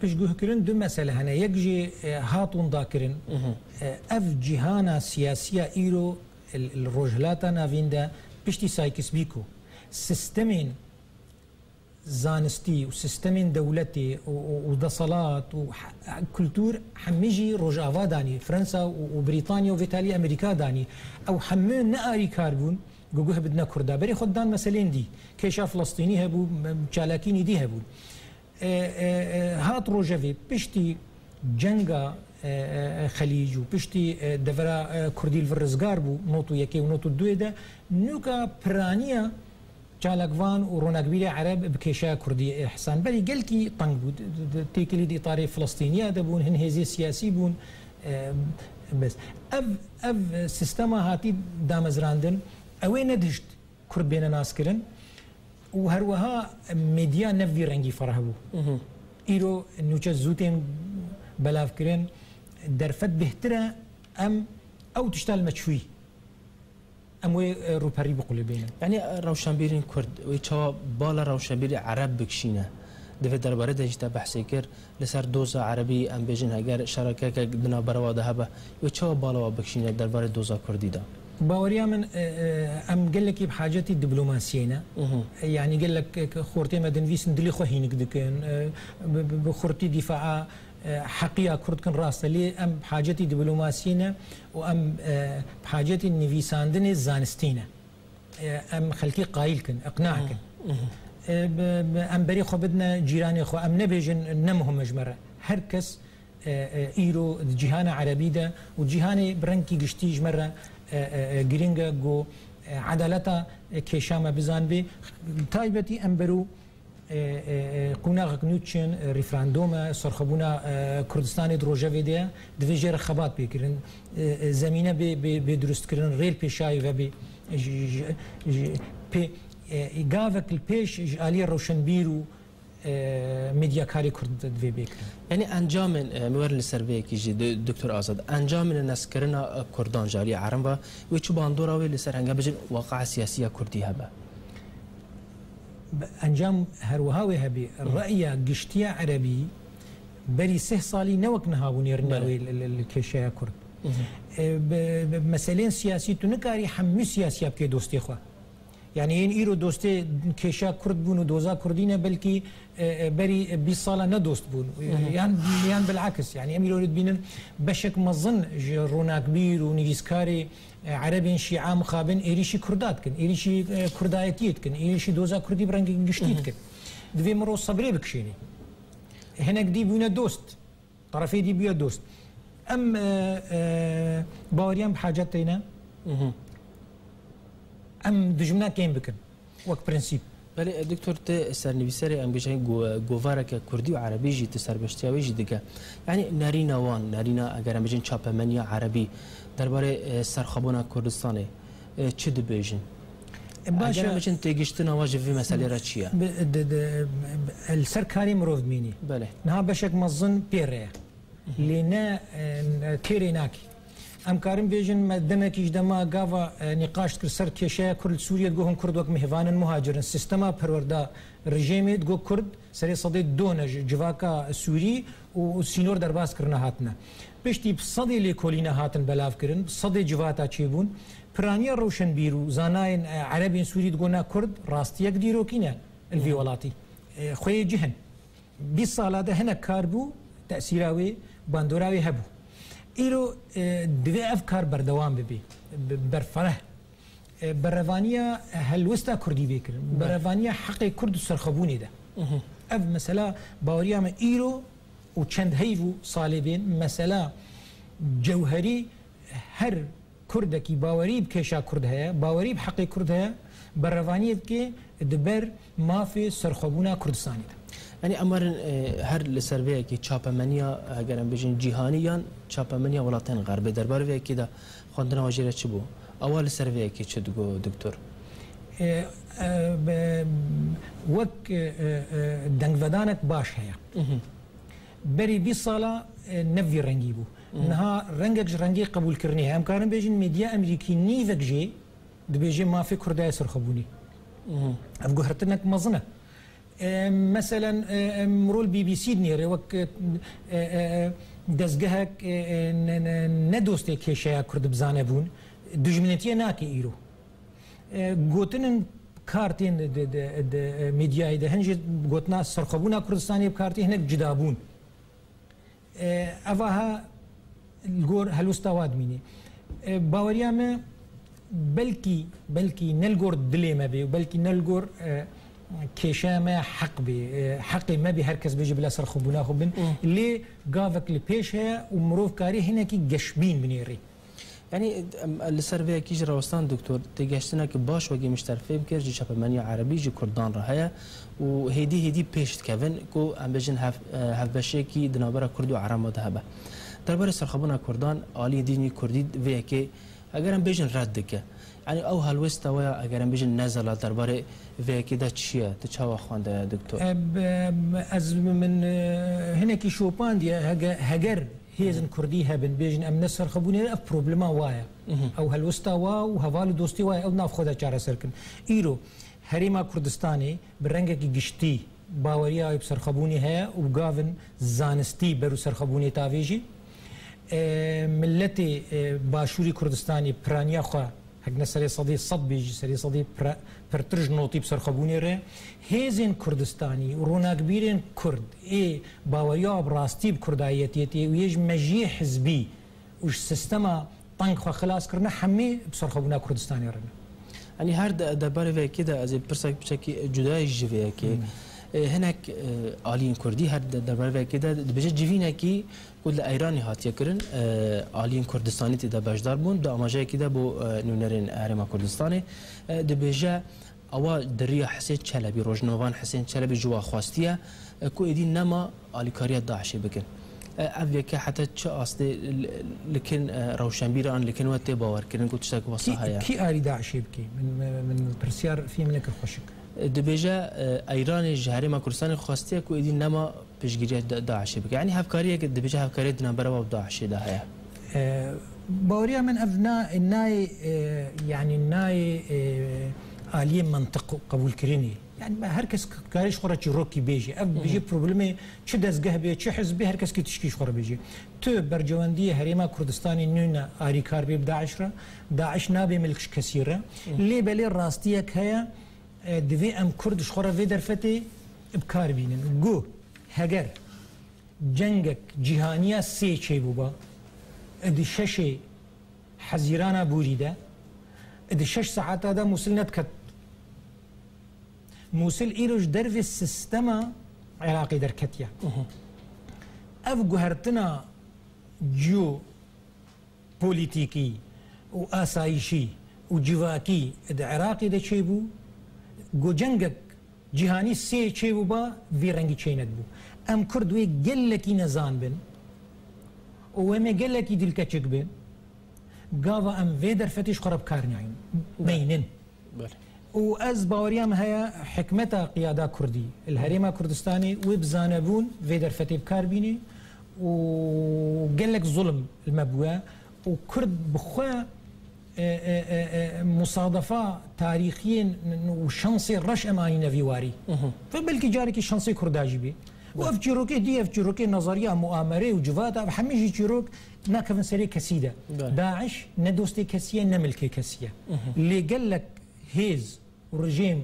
Piştguhkirin du mesele hene. Yek jî, e, hat winda kirin. Mhm. E, ev cîhana siyasiya îro li, li Rojhilata Navîn de piştî Sykes-Picot sistemên zanistî û sistemên dewletê û, û, û deselat û he-, kultûr hemî jî Rojava danî, Fransa û, û Brîtanya û vêtalî Amerîka danî. Ew hemû ne arîkar bûn, ku guh bidine Kurda. Berê xwe didan meselên dî. Kêşa Filistînî hebû, me-, çalakînî dî hebûn. E, e, e, hat rojevê piştî cenga, e, e, e, Xelîc û piştî, e, devera, e, Kurdî li vir rizgar bû, not û yekê û not û duyê de, nûka piraniya çalakvan û ronakbîrê Ereb bi kêşeya Kurdî, e, Ihsan Berî gelkî teng bû. Di, di, di, têkilî di îtarê Filistîniya de bûn, hin hêzê siyasî bûn. E, bes. Ev, ev sistema hatî damezrandin, ew ê nedihişt Kurd bêne naskirin û her wiha medya ne bi vî rengî fereh bû. Mhm. Îro nûçe zû tên belavkirin, derfet bêhtir e em ew tişta li me çûyî, em wê, e, rûperî biqulibînin. Yanî, e, rewşenbîrên Kurd, wê çawa bala rewşenbîrê Ereb bikişîne? Divê derbarê de jî te behsê kir, li ser doza Erebî, em bêjin, heger şerakekek di navbera wan de hebe, wê çawa bala wan bikişîne derbarê doza Kurdî de? Baweriya min, e, e, em gelekî bi hacetî diplomasiyê ne. Mhm. E, yanî gelek, e, xortê me dinivîsin, dilê xwe hînik dikin, e, bi, bi, bi xurtî dîfaa, e, heqiya Kurd kin rast e. Lê em bi hacetî diplomasiyê ne û em, e, bi hacetî nivîsandinê zanistî ne. E, em xelkî qayîl kin, iqna kin. Mhm. E, bi, bi, em berê xwe bidine cîranê xwe, em nebêjin ne muhim e ji me re. Her kes e, e, îro di cîhana erebî de û cîhanê bi rengkî giştî ji me re, e, e, e, girîng e ku, e, edaleta, e, kêşa me bizanibê. Bi taybetî em berû, e, e, e, qonaxek nû diçin, e, referandûm e, serxwebûna, e, Kurdistanê di rojevê de ye, divê jê re xebat bê kirin, e, e, zemîne bê, bê, bê durustkirin, rêl pêşayê vebê, ji, ji, ji, pê, e, gavek li pêş ji aliyê rewşenbîr û e, medyakarê Kurd divê bê kirin. Yanî encamên, e, em werin li ser vê yekê jî, di-, Doktor Azad, encamên neskirina, e, Kurdan ji alî Ereb ve, wê çi bandora wê li ser henge bêjin waqia siyasî ya Kurdî hebe? Bi encam her wiha wê hebî, Hı. Reya giştiya Erebî berî sih salî ne wek niha bû nêrine Belê. Wê li, li, li kêşeya Kurd. Hı hı. E, bi, bi meselên siyasî tu nikarî hemû siyasiya bikê dostê xwe. Yanî yên îro dostê kêşa Kurd bûn û doza Kurdî ne, belkî, e, e, berî, e, bîst sala ne dost bûn. Hı hı. Yan, yan bilakis. Yanî em îro dibînin beşek mezin ji ronakbîr û nivîskarê, e, Erebên Şîa mixabin êrîşî Kurda dikin, êrîşî, e, Kurdayetiyê dikin, êrîşî doza Kurdî bi rengekî giştî Hı hı. dikin. Divê mirov sebrê bikişênî. Hinek dî bûne dost. Tarafê dî bûye dost. Em, e, e, baweriyan bi hacet teyne. Mhm. Em dijmina kêm bikin. Wek prensîp. Belê, e, Doktor, tu sernivîserê, em bêjin, go-, govareke Kurdî û Erebî jî, tu serbeştiya wê jî dike. Yanî nerîna wan, nerîna, eger em bêjin, çapemeniya Erebî derbarê, e, serxwebûna Kurdistanê, e, çi dibêjin? E, baş e. Eger em biçin têgiştina we ji vî meselê re çi ye? Bi, di, di, li ser karê mirov dimînî. Belê. Niha beşek mezin pê re ye. Mhm. Lê ne, e, têrê nakî. Em karin bêjin, me demekî ji dema gava, e, nîqaş dikir ser kêşeya Kurd li Sûriyê, digot hûn Kurd wek mêhvan in, muhacir in. Sîstema perwerda rejêmê digot Kurd serê sedê du ne ji civaka Sûrî û sînor derbas kirine hatine. Piştî bi sedê lêkolîne hatin belavkirin, bi sedê civata çêbûn. Piraniya rewşenbîr û zanayên, e, Erebên Sûrî digot na Kurd rastiyek dîrokî ne li vî Hı. welatî. E, xweyê cih in. Bîst sala de hinek kar bû, tesîra wê, bandora wê hebû. Îro, e, divê ev kar berdewam bibe, bi-, berfireh. E, berevaniya helwesta Kurdî bê kirin, Belê. Berevaniya heqê Kurd û serxwebûnê de. Mhm. Ev mesela baweriya me îro û çend heyv û salê bên, mesela cewherî her Kurdekî bawerî bi kêşa Kurd heye, bawerî bi heqê Kurd heye, berevaniyê dike di ber mafê serxwebûna Kurdistanê de. Yanî em werin, e, her li ser vê yekê çapemeniya, eger em bêjin cîhanî yan çapemeniya welatên Xerbê, derbarê vê yekê de xwendina we jê re çi bû? Ewa li ser vê yekê çi digo, Doktor? E, e, be-, wek, e, e, e, dengvedanek baş heye. Mhm. Berî bîst sala, e, ne vî rengî bû. Mhm. Niha rengek ji rengê qebûlkirinê heye. Em karin bêjin medya Emerîkî nîvek jê dibêje mafê Kurda ye serxwebûnê. Mhm. Ev guhertinek mezin e. E, meselen, e, e, mirol B B C dinêre wek, e, e, e, dezgehek, e, e, ne, ne, ne dostê kêşeya Kurd bi zane bûn, dijminetiye nake îro. E, gotinin kar tên di, di, di, di, e, medyayê de. Hin jî gotina serxwebûna Kurdistanê bi kar tê, hinek cida bûn. E, eva ha li gor helwesta wa dimînî. E, baweriya me belkî, belkî ne li gor dilê me bê û belkî ne li gor, e, kêşeya me heq bê, e, heqê me bê her kes bêje bila serxwebûna xwe bin. Hı. Lê gavek li pêş heye û mirov karê hinekî geşbîn binêrê. Yanî, em, li ser vê yekî jî rawestan, Doktor, têgihiştineke baş wekî min ji te re fêm kir, ji çapemeniya Erebî, ji Kurdan re heye û hêdî hêdî pêş dikevin ku em bêjin hev-, e, hevbeşiyekî di navbera Kurd û Ereba de hebe. Derbarê serxwebûna Kurdan, aliyê dînî Kurdî vê yekê Eger em bêjin red dike, yanî ew helwesta we ya, eger em bêjin nezala derbarê vê yekê de çi ye? Tu çawa xwendiye, doktor? E, b-, ez min, e, hinekî şopandiye, hege-, heger hêzin kurdî hebin, bêjin em ne serxwebûnê, ev problema wa ye. Mhm. Ew helwesta wa û heval û dostê wa ye, ew nav xwe de çareser kin. Îro Herêma Kurdistanê bi rengekî giştî baweriya wê bi serxwebûnê heye û gavin zanistî ber û serxwebûnê tavêjî. E, miletê, e, Başûrî Kurdistanê piraniya xwe, hek ne serê sedê sed bêjî, serê sedê pira-, pirtir ji notî bi serxwebûnê re. Hêzên Kurdistanî û ronakbîrên Kurd ê baweriya bi rastî bi Kurdayetiyê tê û yê ji mejiyê hizbî û ji sistema teng xwe xilas kirine, hemî bi serxwebûna Kurdistanê re ne. Yanî her de-, derbarê vê yekê de ez ê pirsek piçekî cuda yî ji vê yekê. Hmm. E, hinek, e, aliyên Kurdî her de-, derbarê vê yekê de dibêje civînekî ku li Eyranê hatiye kirin, e, aliyên Kurdistanî tê de beşdar bûn. Di amajeyekî de bo, e, nûnerên Herêma Kurdistanê, e, dibêje, ewa di riya Hisên Çelebî, rojnamevan Hisên Çelebî ji wa xwestiye, e, ku êdî nema alîkariya DAIŞê bikin. E, ev yeke heta çi astê li, li kin, e, rewşenbîran, li kin we tê bawerkirin ku tiştek wesa Kî, heye? Kî alî DAIŞê bike? Min, min, min pirsyar fêm nekir xweşik. E, dibêje, e, Eyranê ji Herêma Kurdistanê xwestiye ku êdî nema piştgiriya Da-, DAIŞê bike. Yanî hevkariyek dibêje hevkariya di navbera we û DAIŞê de heye. E, baweriya min ev na-, nayê, e, yanî nayê, e, aliyê mentiq û qebûlkirinê. Yanî her kes k-, karê ji xwe re çîrokî bêje. Ev Hı hı. bêje problemê çi dezgeh bê, çi hizb bê, her kes kî tişkî ji xwe re bêje. Tu bercewendiyê Herêma Kurdistanê nûne alîkar bê bi DAIŞ re. DAIŞ nabe milk ji kesî re. Hı. Lê belê rastiyek heye, e, divê em Kurd ji xwe re vê derfetê bi kar bînin. Ku heger cengek cîhaniya sê çêbûba, di şeşê Hezîrana Bûrî de, di şeş saeta de Mûsil nediket. Mûsil îro ji dervê sistema Iraqê derketiye. Mhm. Ev guhertina ciyo-, polîtîkî û asayîşî û civakî di Iraqê de çêbû, ku cengek cîhanî sê çêbûba, vî rengî çênedibû. Em Kurd wê gelekî nezan bin û em ê gelekî dilkeçik bin, gava em vê derfetê ji xwe re bi kar nayîn, Belê. neynin. Belê. Û ez baweriya min heye hikmeta qiyada Kurdî li Herêma Kurdistanê wê bi zanebûn vê derfetê bi kar bînî û gelek zulm li me bûye û Kurd bi xwe, e, e, e, e, musadefa tarîxiyên û şansê reş em anîne vî warî. Mhm. Ve belkî carekî şansê Kurda jî bî. Û Belê. ev çîrokê dî, ev çîrokê nezariya muamerê û civata, ev hemî jî çîrok nakevin serê kesî de. Belê. DAIŞ ne dostê kesî ye, ne milkê kesî ye. Mhm. Lê gelek hêz û rejîm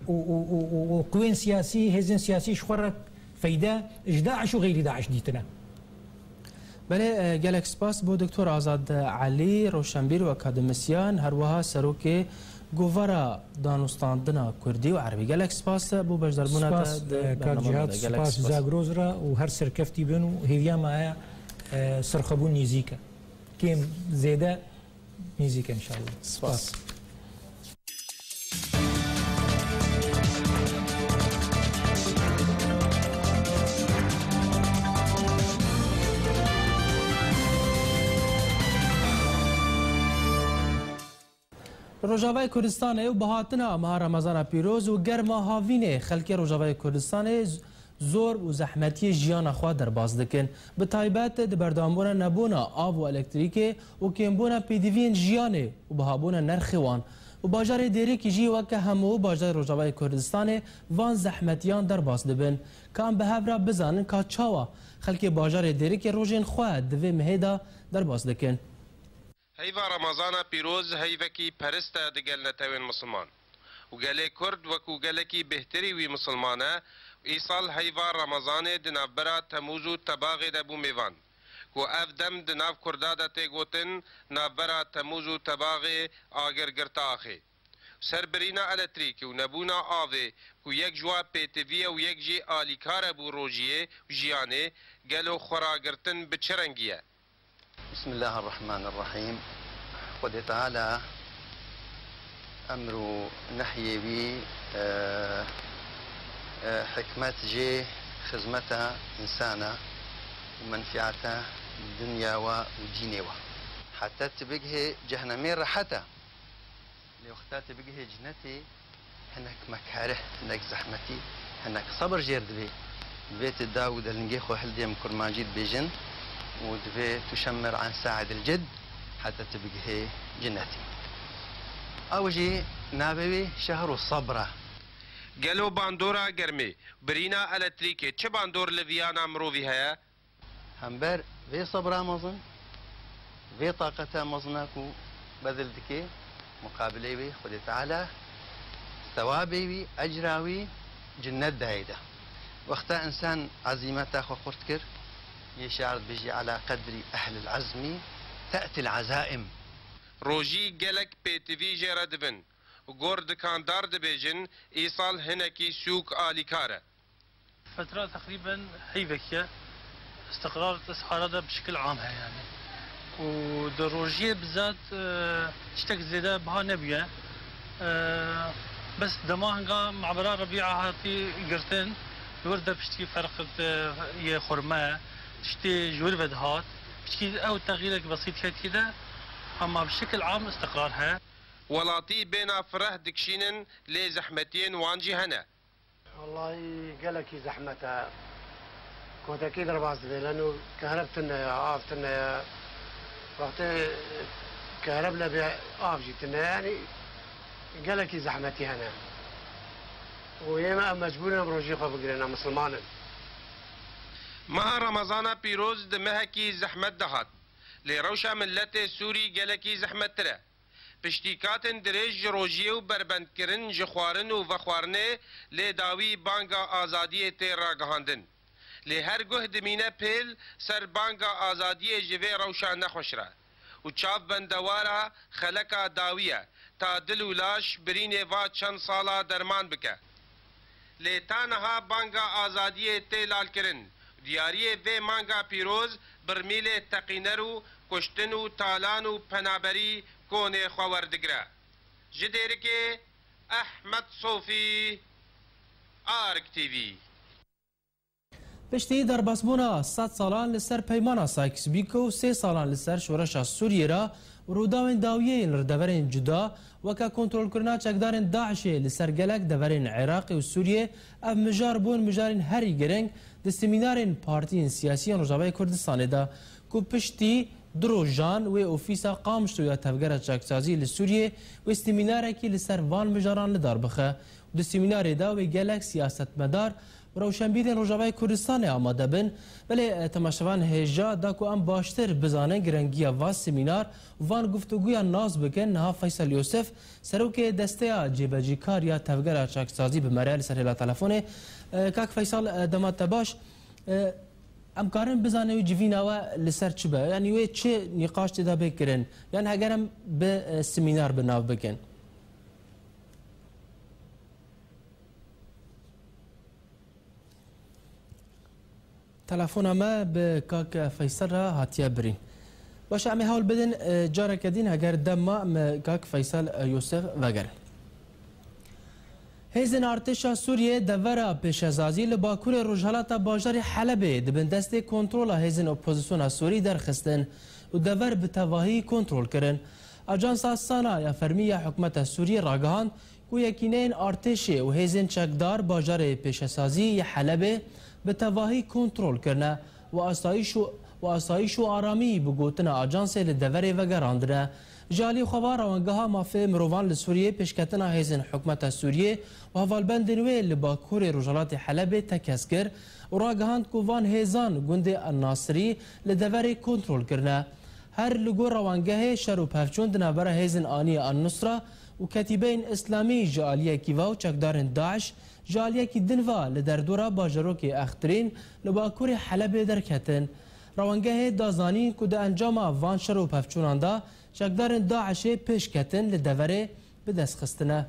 û, û, û, û, û quwên siyasî, hêzên siyasî ji xwe re feyde ji DAIŞ û xeyrî DAIŞ dîtine. Belê, e, gelek spas bo Doktor Azad Elî, rewşenbîr û akademisyen, her wiha serokê Govara Danûstandina Kurdî û Erebî. Gelek spas bo beşdarbûna te Spas, di e, Kak bernama Cihat, de. Gelek spas spas. Zagroz re û her serkeftî bin û hêviya me heye, e, serxwebûn nêzîk e. Kêm zêde nêzîk e înşallah. Spas. Spas. Li Rojavayê Kurdistanê û bi hatina meha Remezana pîroz û germa havînê xelkê Rojavayê Kurdistanê z-, zor û zehmetiyê jiyana xwe derbas dikin. Bi taybet di berdewambûna nebûna av û elektrîkê û kêmbûna pêdiviyên jiyanê û bihabûna nerxê wan û bajarê Dêrikî jî weke hemû bajarê Rojavayê Kurdistanê van zehmetiyan derbas dibin. Ka em bi hev re bizanin ka çawa xelkê bajarê Dêrikê rojên xwe di vê mehê de derbas dikin. Heyva Remezana pîroz heyvekî perist e digel netewên misilman û gelê Kurd wekû gelekî bêhtirî wî misilman e û îsal heyva Remezanê di navbera Temûz û Tebaxê de bû mêvan, ku ev dem di nav Kurda de tê gotin navbera Temûz û Tebaxê agir girta axê. Serbirîna elektrîkê û nebûna avê ku yek ji wa pêtivî ye û yek jî alîkar e bo rojiyê û jiyanê, gelo xweragirtin bi çi rengî ye? Bismillahirrahmanirrahîm. Xwedê Teala emr û nehyê wî, e, e, hikmet jê xizmeta însana û menfiata dinya wa û dînê wa. Heta tu bigihê cehnemê rehet e. Lê wexta tu bigihê cinetê, hinek mekerih, hinek zehmetî, hinek sebir jêr dibê. Divê tu daw û delingê xwe hildê em kurmancî dibêjin û divê tu şemir an saedil cid heta tu bigihê cinetê. Ew jî navê wî şehru sebr e. Gelo bandora germê, birîna elektrîkê çi bandor li viyana mirovî heye? Hember vê sebra mezin, vê taqeta mezina ku bezil dike, muqabilê wî Xwedê Teala sewabê wî, ecra wî cinnet dayê de. Wexta însan ezîmeta xwe xurt kir, yê şair dibêjî, "Ala qedrî ehlil ezmî te'til ezaim." Rojî gelek pêtivî jê re dibin. Gor dikandar dibêjin, îsal hinekî sûk alîkar e. Fetra teqrîben heyvekî ye. Îstiqrar di sahara de bi şikil am heye yanî. Û di rojiyê bizat, e, tiştek zêde biha nebûye. E, bes dema hinga mabera Rebîa hatî girtin, li wir de piştî ferq di yê xurme, tiştê ji wir ve dihat. Piştî ew texyîrek besît hetiye de, hema bi şikil am îstiqrar heye. Welatî bêhna fireh dikişînin, lê zehmetiyên wan jî hene. Wellahî gelekî zehmet e. Kotekî derbas dibe, leno kehreb tune ye, av tune ye. Wextê kehreb nebê, av jî tune ye. Yanî gelekî zehmetî hene. Û yê me, em mecbûr in em rojî xwe bigirin, em misilman in. Meha Remezana pîroz di mehekî zehmet de hat. Lê rewşa miletê Sûrî gelekî zehmettir e. Piştîkatin dirêj ji rojiyê û berbendkirin ji xwarin û vexwarinê lê dawî banga azadiyê tê ragihandin. Lê her guh dimîne pêl ser banga azadiyê ji vê rewşa nexweş re û çav bendewara xeleka dawî ye ta dil û laş birînê va çend sala derman bike. Lê ta niha banga azadiyê tê lalkirin. Diyariyê vê manga pîroz birmîlê teqîner û kuştin û talan û penaberî konê xwe werdigire. Ji Dêrikê Ehmed Sofî, Ark T V. Piştî derbasbûna sed salan li ser Peymana Sykes-Picot û sê salan li ser Şoreşa Sûriyê re û rûdawên dawiyê yên li deverên cuda, weke kontrolkirina çekdarên DAIŞê li ser gelek deverên Iraqê û Sûriyê, ev mijar bûn mijarên herî girîng di semînarên partiyên siyasî yên Rojavayê Kurdistanê de, ku piştî du rojan wê ofîsa Qamişlo ya Tevgera Çaksazî li Sûriyê wê semînarekî li ser van mijaran li dar bixe. Di semînarê de wê gelek siyasetmedar û rewşenbîrên Rojavayê Kurdistanê amade bin. Belê, e, temaşevan hêja da ku em baştir bizanin girengiya van semînar, van guftûguyan nas bikin. Niha Feysel Yosef, serokê Desteya Cêbecîkar ya Tevgera Çaksazî bi me re li ser hêla telefonê. E, kak Feysel, e, dema te baş. E, em karin bizanin wê civîna we li ser çi be? Yanî wê çi nîqaş tê de bê kirin? Yan heger em bi, e, semînar bi nav bikin? Telefona me bi kak Feysel re hatiye birîn. Baş e, em ê hewl bidin, e, careke din heger dem ma em kak Feysel, e, Yosef vegerin. Hêzên artêşa Sûriyê devera pêşesazî li bakurê rojhilata bajarê Helebê di bin destê kontrola hêzên opozisyona Sûrî derxistin û dever bi tevahî kontrol kirin. Ajansa SANA ya fermî ya hikûmeta Sûriyê ragihand, ku yekîneyên artêşê û hêzên çekdar bajarê pêşesazî yê Helebê bi tevahî kontrol kirine û asayîş û, û asayîş û aramî bi gotina ajansê li deverê vegerandine. Ji alî xwe ve Rewengeha Mafê Mirovan li Sûriyê pêşketina hêzên hikûmeta Sûriyê û hevalbendên wê li bakurê rojhilatê Helebê tekez kir û ragihand ku van hêzan gundê El Nasirî li deverê kontrol kirine. Her li gor rewangehê şer û pevçûn di navbera hêzên anî ya Al-Nusra û Ketîbeyên Îslamî ji aliyekî ve û çekdarên DAIŞ ji aliyekî din ve li derdora bajarokê Extirîn li bakurê Helebê derketin. Rewangehê da zanîn ku di encama van şer û pevçûnan de çekdarên DAIŞê pêş ketin li deverê bi dest xistine.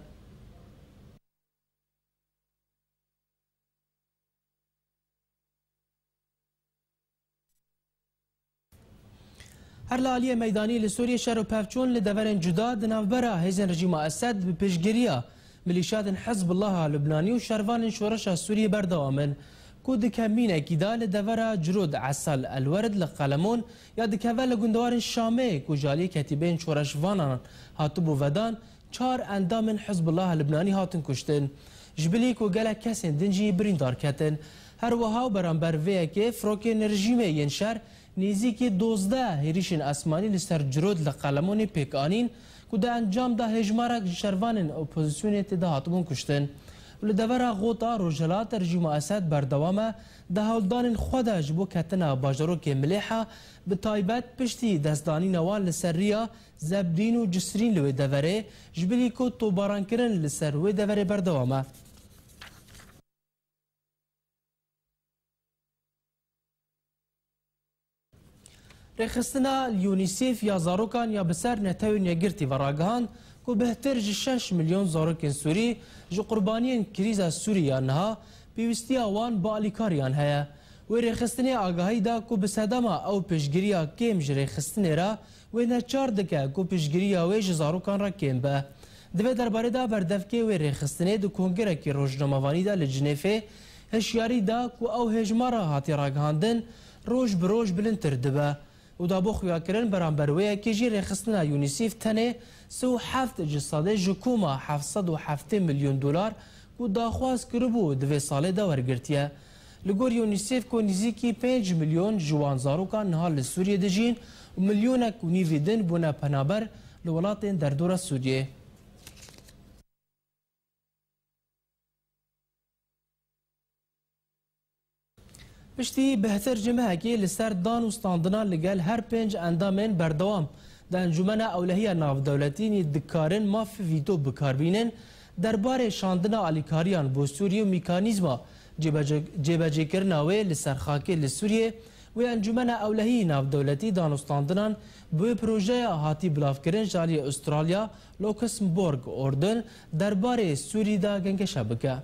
Her li aliyê meydanî li Sûriyê şer û pevçûn li deverên cuda di navbera hêzên rejîma Esed bi piştgiriya milîşatên Hizbullaha Lubnanî û şervanên şoreşa Sûriyê berdewam in. ku di kemînekî de li devera Cirod Esal Elwerd li Qelemon ya dikeve li gundewarên Şamê ku ji aliyê ketîbeyên şoreşvanan hatibû vedan, çar endamên Hizbullah Libnanî hatin kuştin. Ji bilî ku gelek kesên din jî birîndar ketin. Her wiha û beramber vê yekê firokên rejîmê yên şer nêzîkî dozdeh hêrişên esmanî li ser Cirod li Qelemonê pêk anîn ku di encam de hêjmarek ji şervanên opozîsyonê tê de hatibûn kuştin. Û li devera Xota Rojhilat rejîma Esed berdewam e di hewldanên xwe de ji bo ketina bajarokê Milêha, bi taybet piştî destdanîna wan li ser riya Zebdîn û Cisrîn li wê deverê, ji bilî ku topbarankirin li ser wê deverê berdewam e. Rêxistina UNICEF ya zarokan ya bi ser Netewên Yekgirtî ve ragihand ku bêhtir ji şeş milyon zarokên Sûrî ji qurbaniyên krîza Sûrî ya niha pêwîstiya wan bi alîkariyan heye. Wê rêxistinê agahî da ku bi sedema ew piştgiriya kêm ji rêxistinê re wê neçar dike ku piştgiriya wê ji zarokan re kêm be. Di vê derbarê de berdevkê wê rêxistinê di kongirekî rojnamevanî de li Cinêfê hişyarî da ku ew hêjmara hatî ragihandin roj bi roj bilindtir dibe û da bo xuyakirin beramber wê yekê jî rêxistina UNICEF tenê sê û heft ji sedê ji koma heft sed û heftê milyon dolar ku daxwaz kiribû di vê salê de wergirtiye. Li gor UNICEF ku nîzîkî pênc milyon ji wan zarokan niha li Sûriyê dijîn û milyonek û nîvî din bûne penaber li welatên derdora Sûriyê. Piştî bêhtir ji mehekê li ser dan û standina li gel her pênc endamên berdewam di Encûmena Ewlehiya Navdewletî nî dikarin mafê vîto bikar bînin, derbarê şandina alîkariyan bo Sûriyê û mîkanîzma cêbece-, cêbecêkirina wê li ser xakê li Sûriyê wê Encûmena Ewlehî Navdewletî dan û standinan bi wê projeya hatî bilavkirin ji aliyê Australya, Luxembourg, Urdun derbarê Sûrî de gengeşe bike.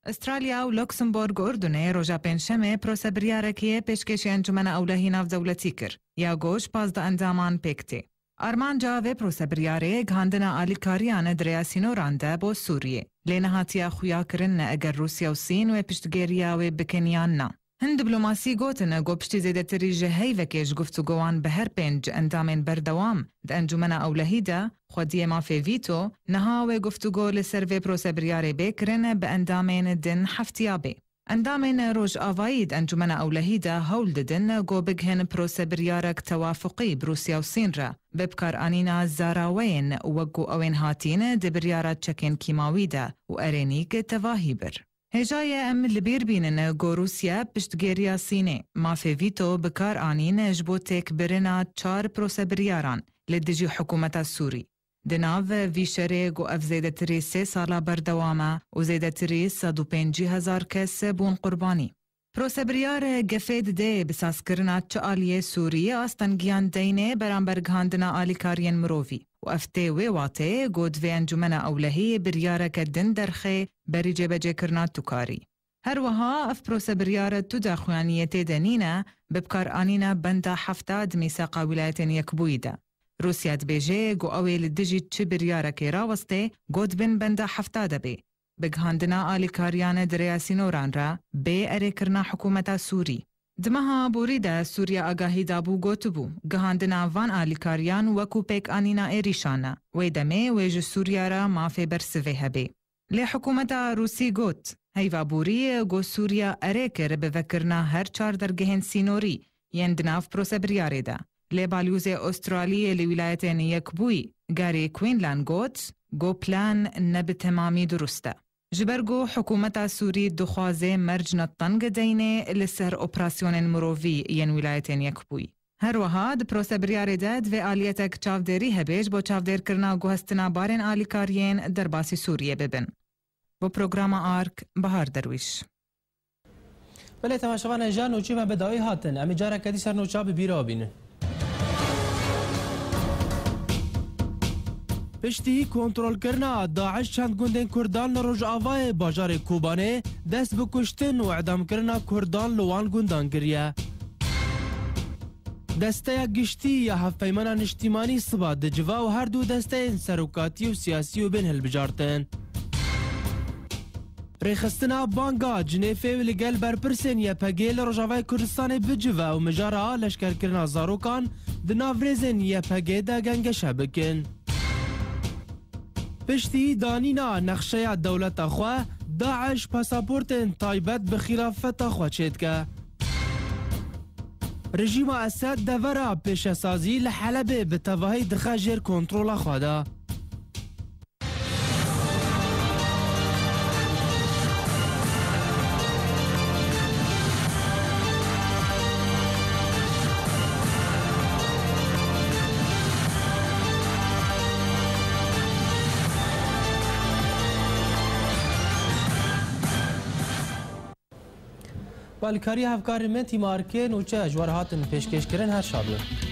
Australya û Luxembourg Urdunê roja Pêncşemê prosebiryarekê pêşkêşî Encûmena Ewlehî Navdewletî kir, ya ku ji pazdeh endaman pêk tê. Armanca vê prosebiryarê gihandina alîkariyan di rêya sînoran de bo Sûriyê, lê nehatiye xuyakirin eger Rûsya û Sîn wê piştgiriya wê bikin yan na. Hin diplomasî gotin ku piştî zêdetirî ji heyvekê ji guftûgowan bi her pênc endamên berdewam di Encûmena Ewlehî de xwediyê mafê vîto, niha wê guftûgo li ser vê prosebiryarê bê kirin bi endamên din heftiya bê. Endamên Rojavayî di Encûmena Ewlehî de hewl didin ku bigihin prosebiryarek tewafuqî bi Rûsya û Sîn re, bi bikaranîna zaraweyên wek ku ew ên hatîn di biryara çekên kîmawî de û erênîk tevahî bir. Hêja ye em li bîr bînin ku Rûsya piştgiriya Sînê mafê vîto bi kar anîn ji bo têkbirina çar prosebiryaran li dijî hikûmeta Sûrî. Di nav vî şerê ku ev zêdetirî sê sala berdewam e û zêdetirî sed û pêncî hezar kes bûn qurbanî. Prosebiryar gefê dide bi sazkirina çi aliyê Sûrî astengiyan deynê beramber gihandina alîkariyên mirovî û ev tê wê watê ku divê Encûmena Ewlehî biryareke din derxê berî cêbecêkirina tukarî. Her wiha ev prosebiryar tu daxuyaniyê tê de nîne bi bikaranîna benda hefta di mîsaqa Wîlayetên Yekbûyî de. Rûsya dibêje ku ew ê li dijî çi biryarekê rawestê ku di bin benda hefta de bê. Bi gihandina alîkariyan di rêya sînoran re bê erêkirina hikûmeta Sûrî. Di meha borî de Sûriya agahî dabû gotibû, gihandina van alîkariyan wekû pêkanîna êrîşan e. Wê demê wê ji Sûriya re mafê bersivê hebê. Lê hikûmeta Rûsî got, heyva borî ku Sûriya erê kir bi vekirina her çar dergehên sînorî yên di nav prosebiryarê de. Lê balyozê Australiyê li Wîlayetên Yekbûyî, Gary Quinlan got, ku plan ne bi temamî durust e. Ji ber ku hikûmeta Sûrî dixwaze mercna teng deynê li ser operasyonên mirovî yên Wîlayetên Yekbûyî. Her wiha di prosebiryarê de divê aliyetek çavdêrî hebe ji bo çavdêrkirina guhestina barên alîkariyên derbasî Sûriyê bibin. Bo programa Ark, Bahar Derwîş. Belê temaşevan, hêja nûçê me bi dawî hatin. Em ê careke dî ser nûça bi bîra bînin. Piştî kontrolkirina DAIŞ çend gundên Kurdan li rojavayê bajarê Kobanê dest bi kuştin û edamkirina Kurdan li wan gundan kiriye. Desteya Giştî ya Hevpeymana Niştîmanî siba diciva û her du desteyên serokatî û siyasî û bên hilbijartin. Rêxistina banga Cinêfê û li gel berpirsên Y P G li Rojavayê Kurdistanê bicive û mijara leşkerkirina zarokan di nav rêzên Y P G de gengeşe bikin. Piştî danîna nexşeya dewleta xwe, DAIŞ pasaportên taybet bi xîlafeta xwe çêdike. Rejîma Esed devera pêşesazî li Helebê bi tevahî dixe jêr kontrola xwe de. Balkarî hevkarên me tîmarkên û çe ji we re hatin pêşkêşkirin, her şad bin.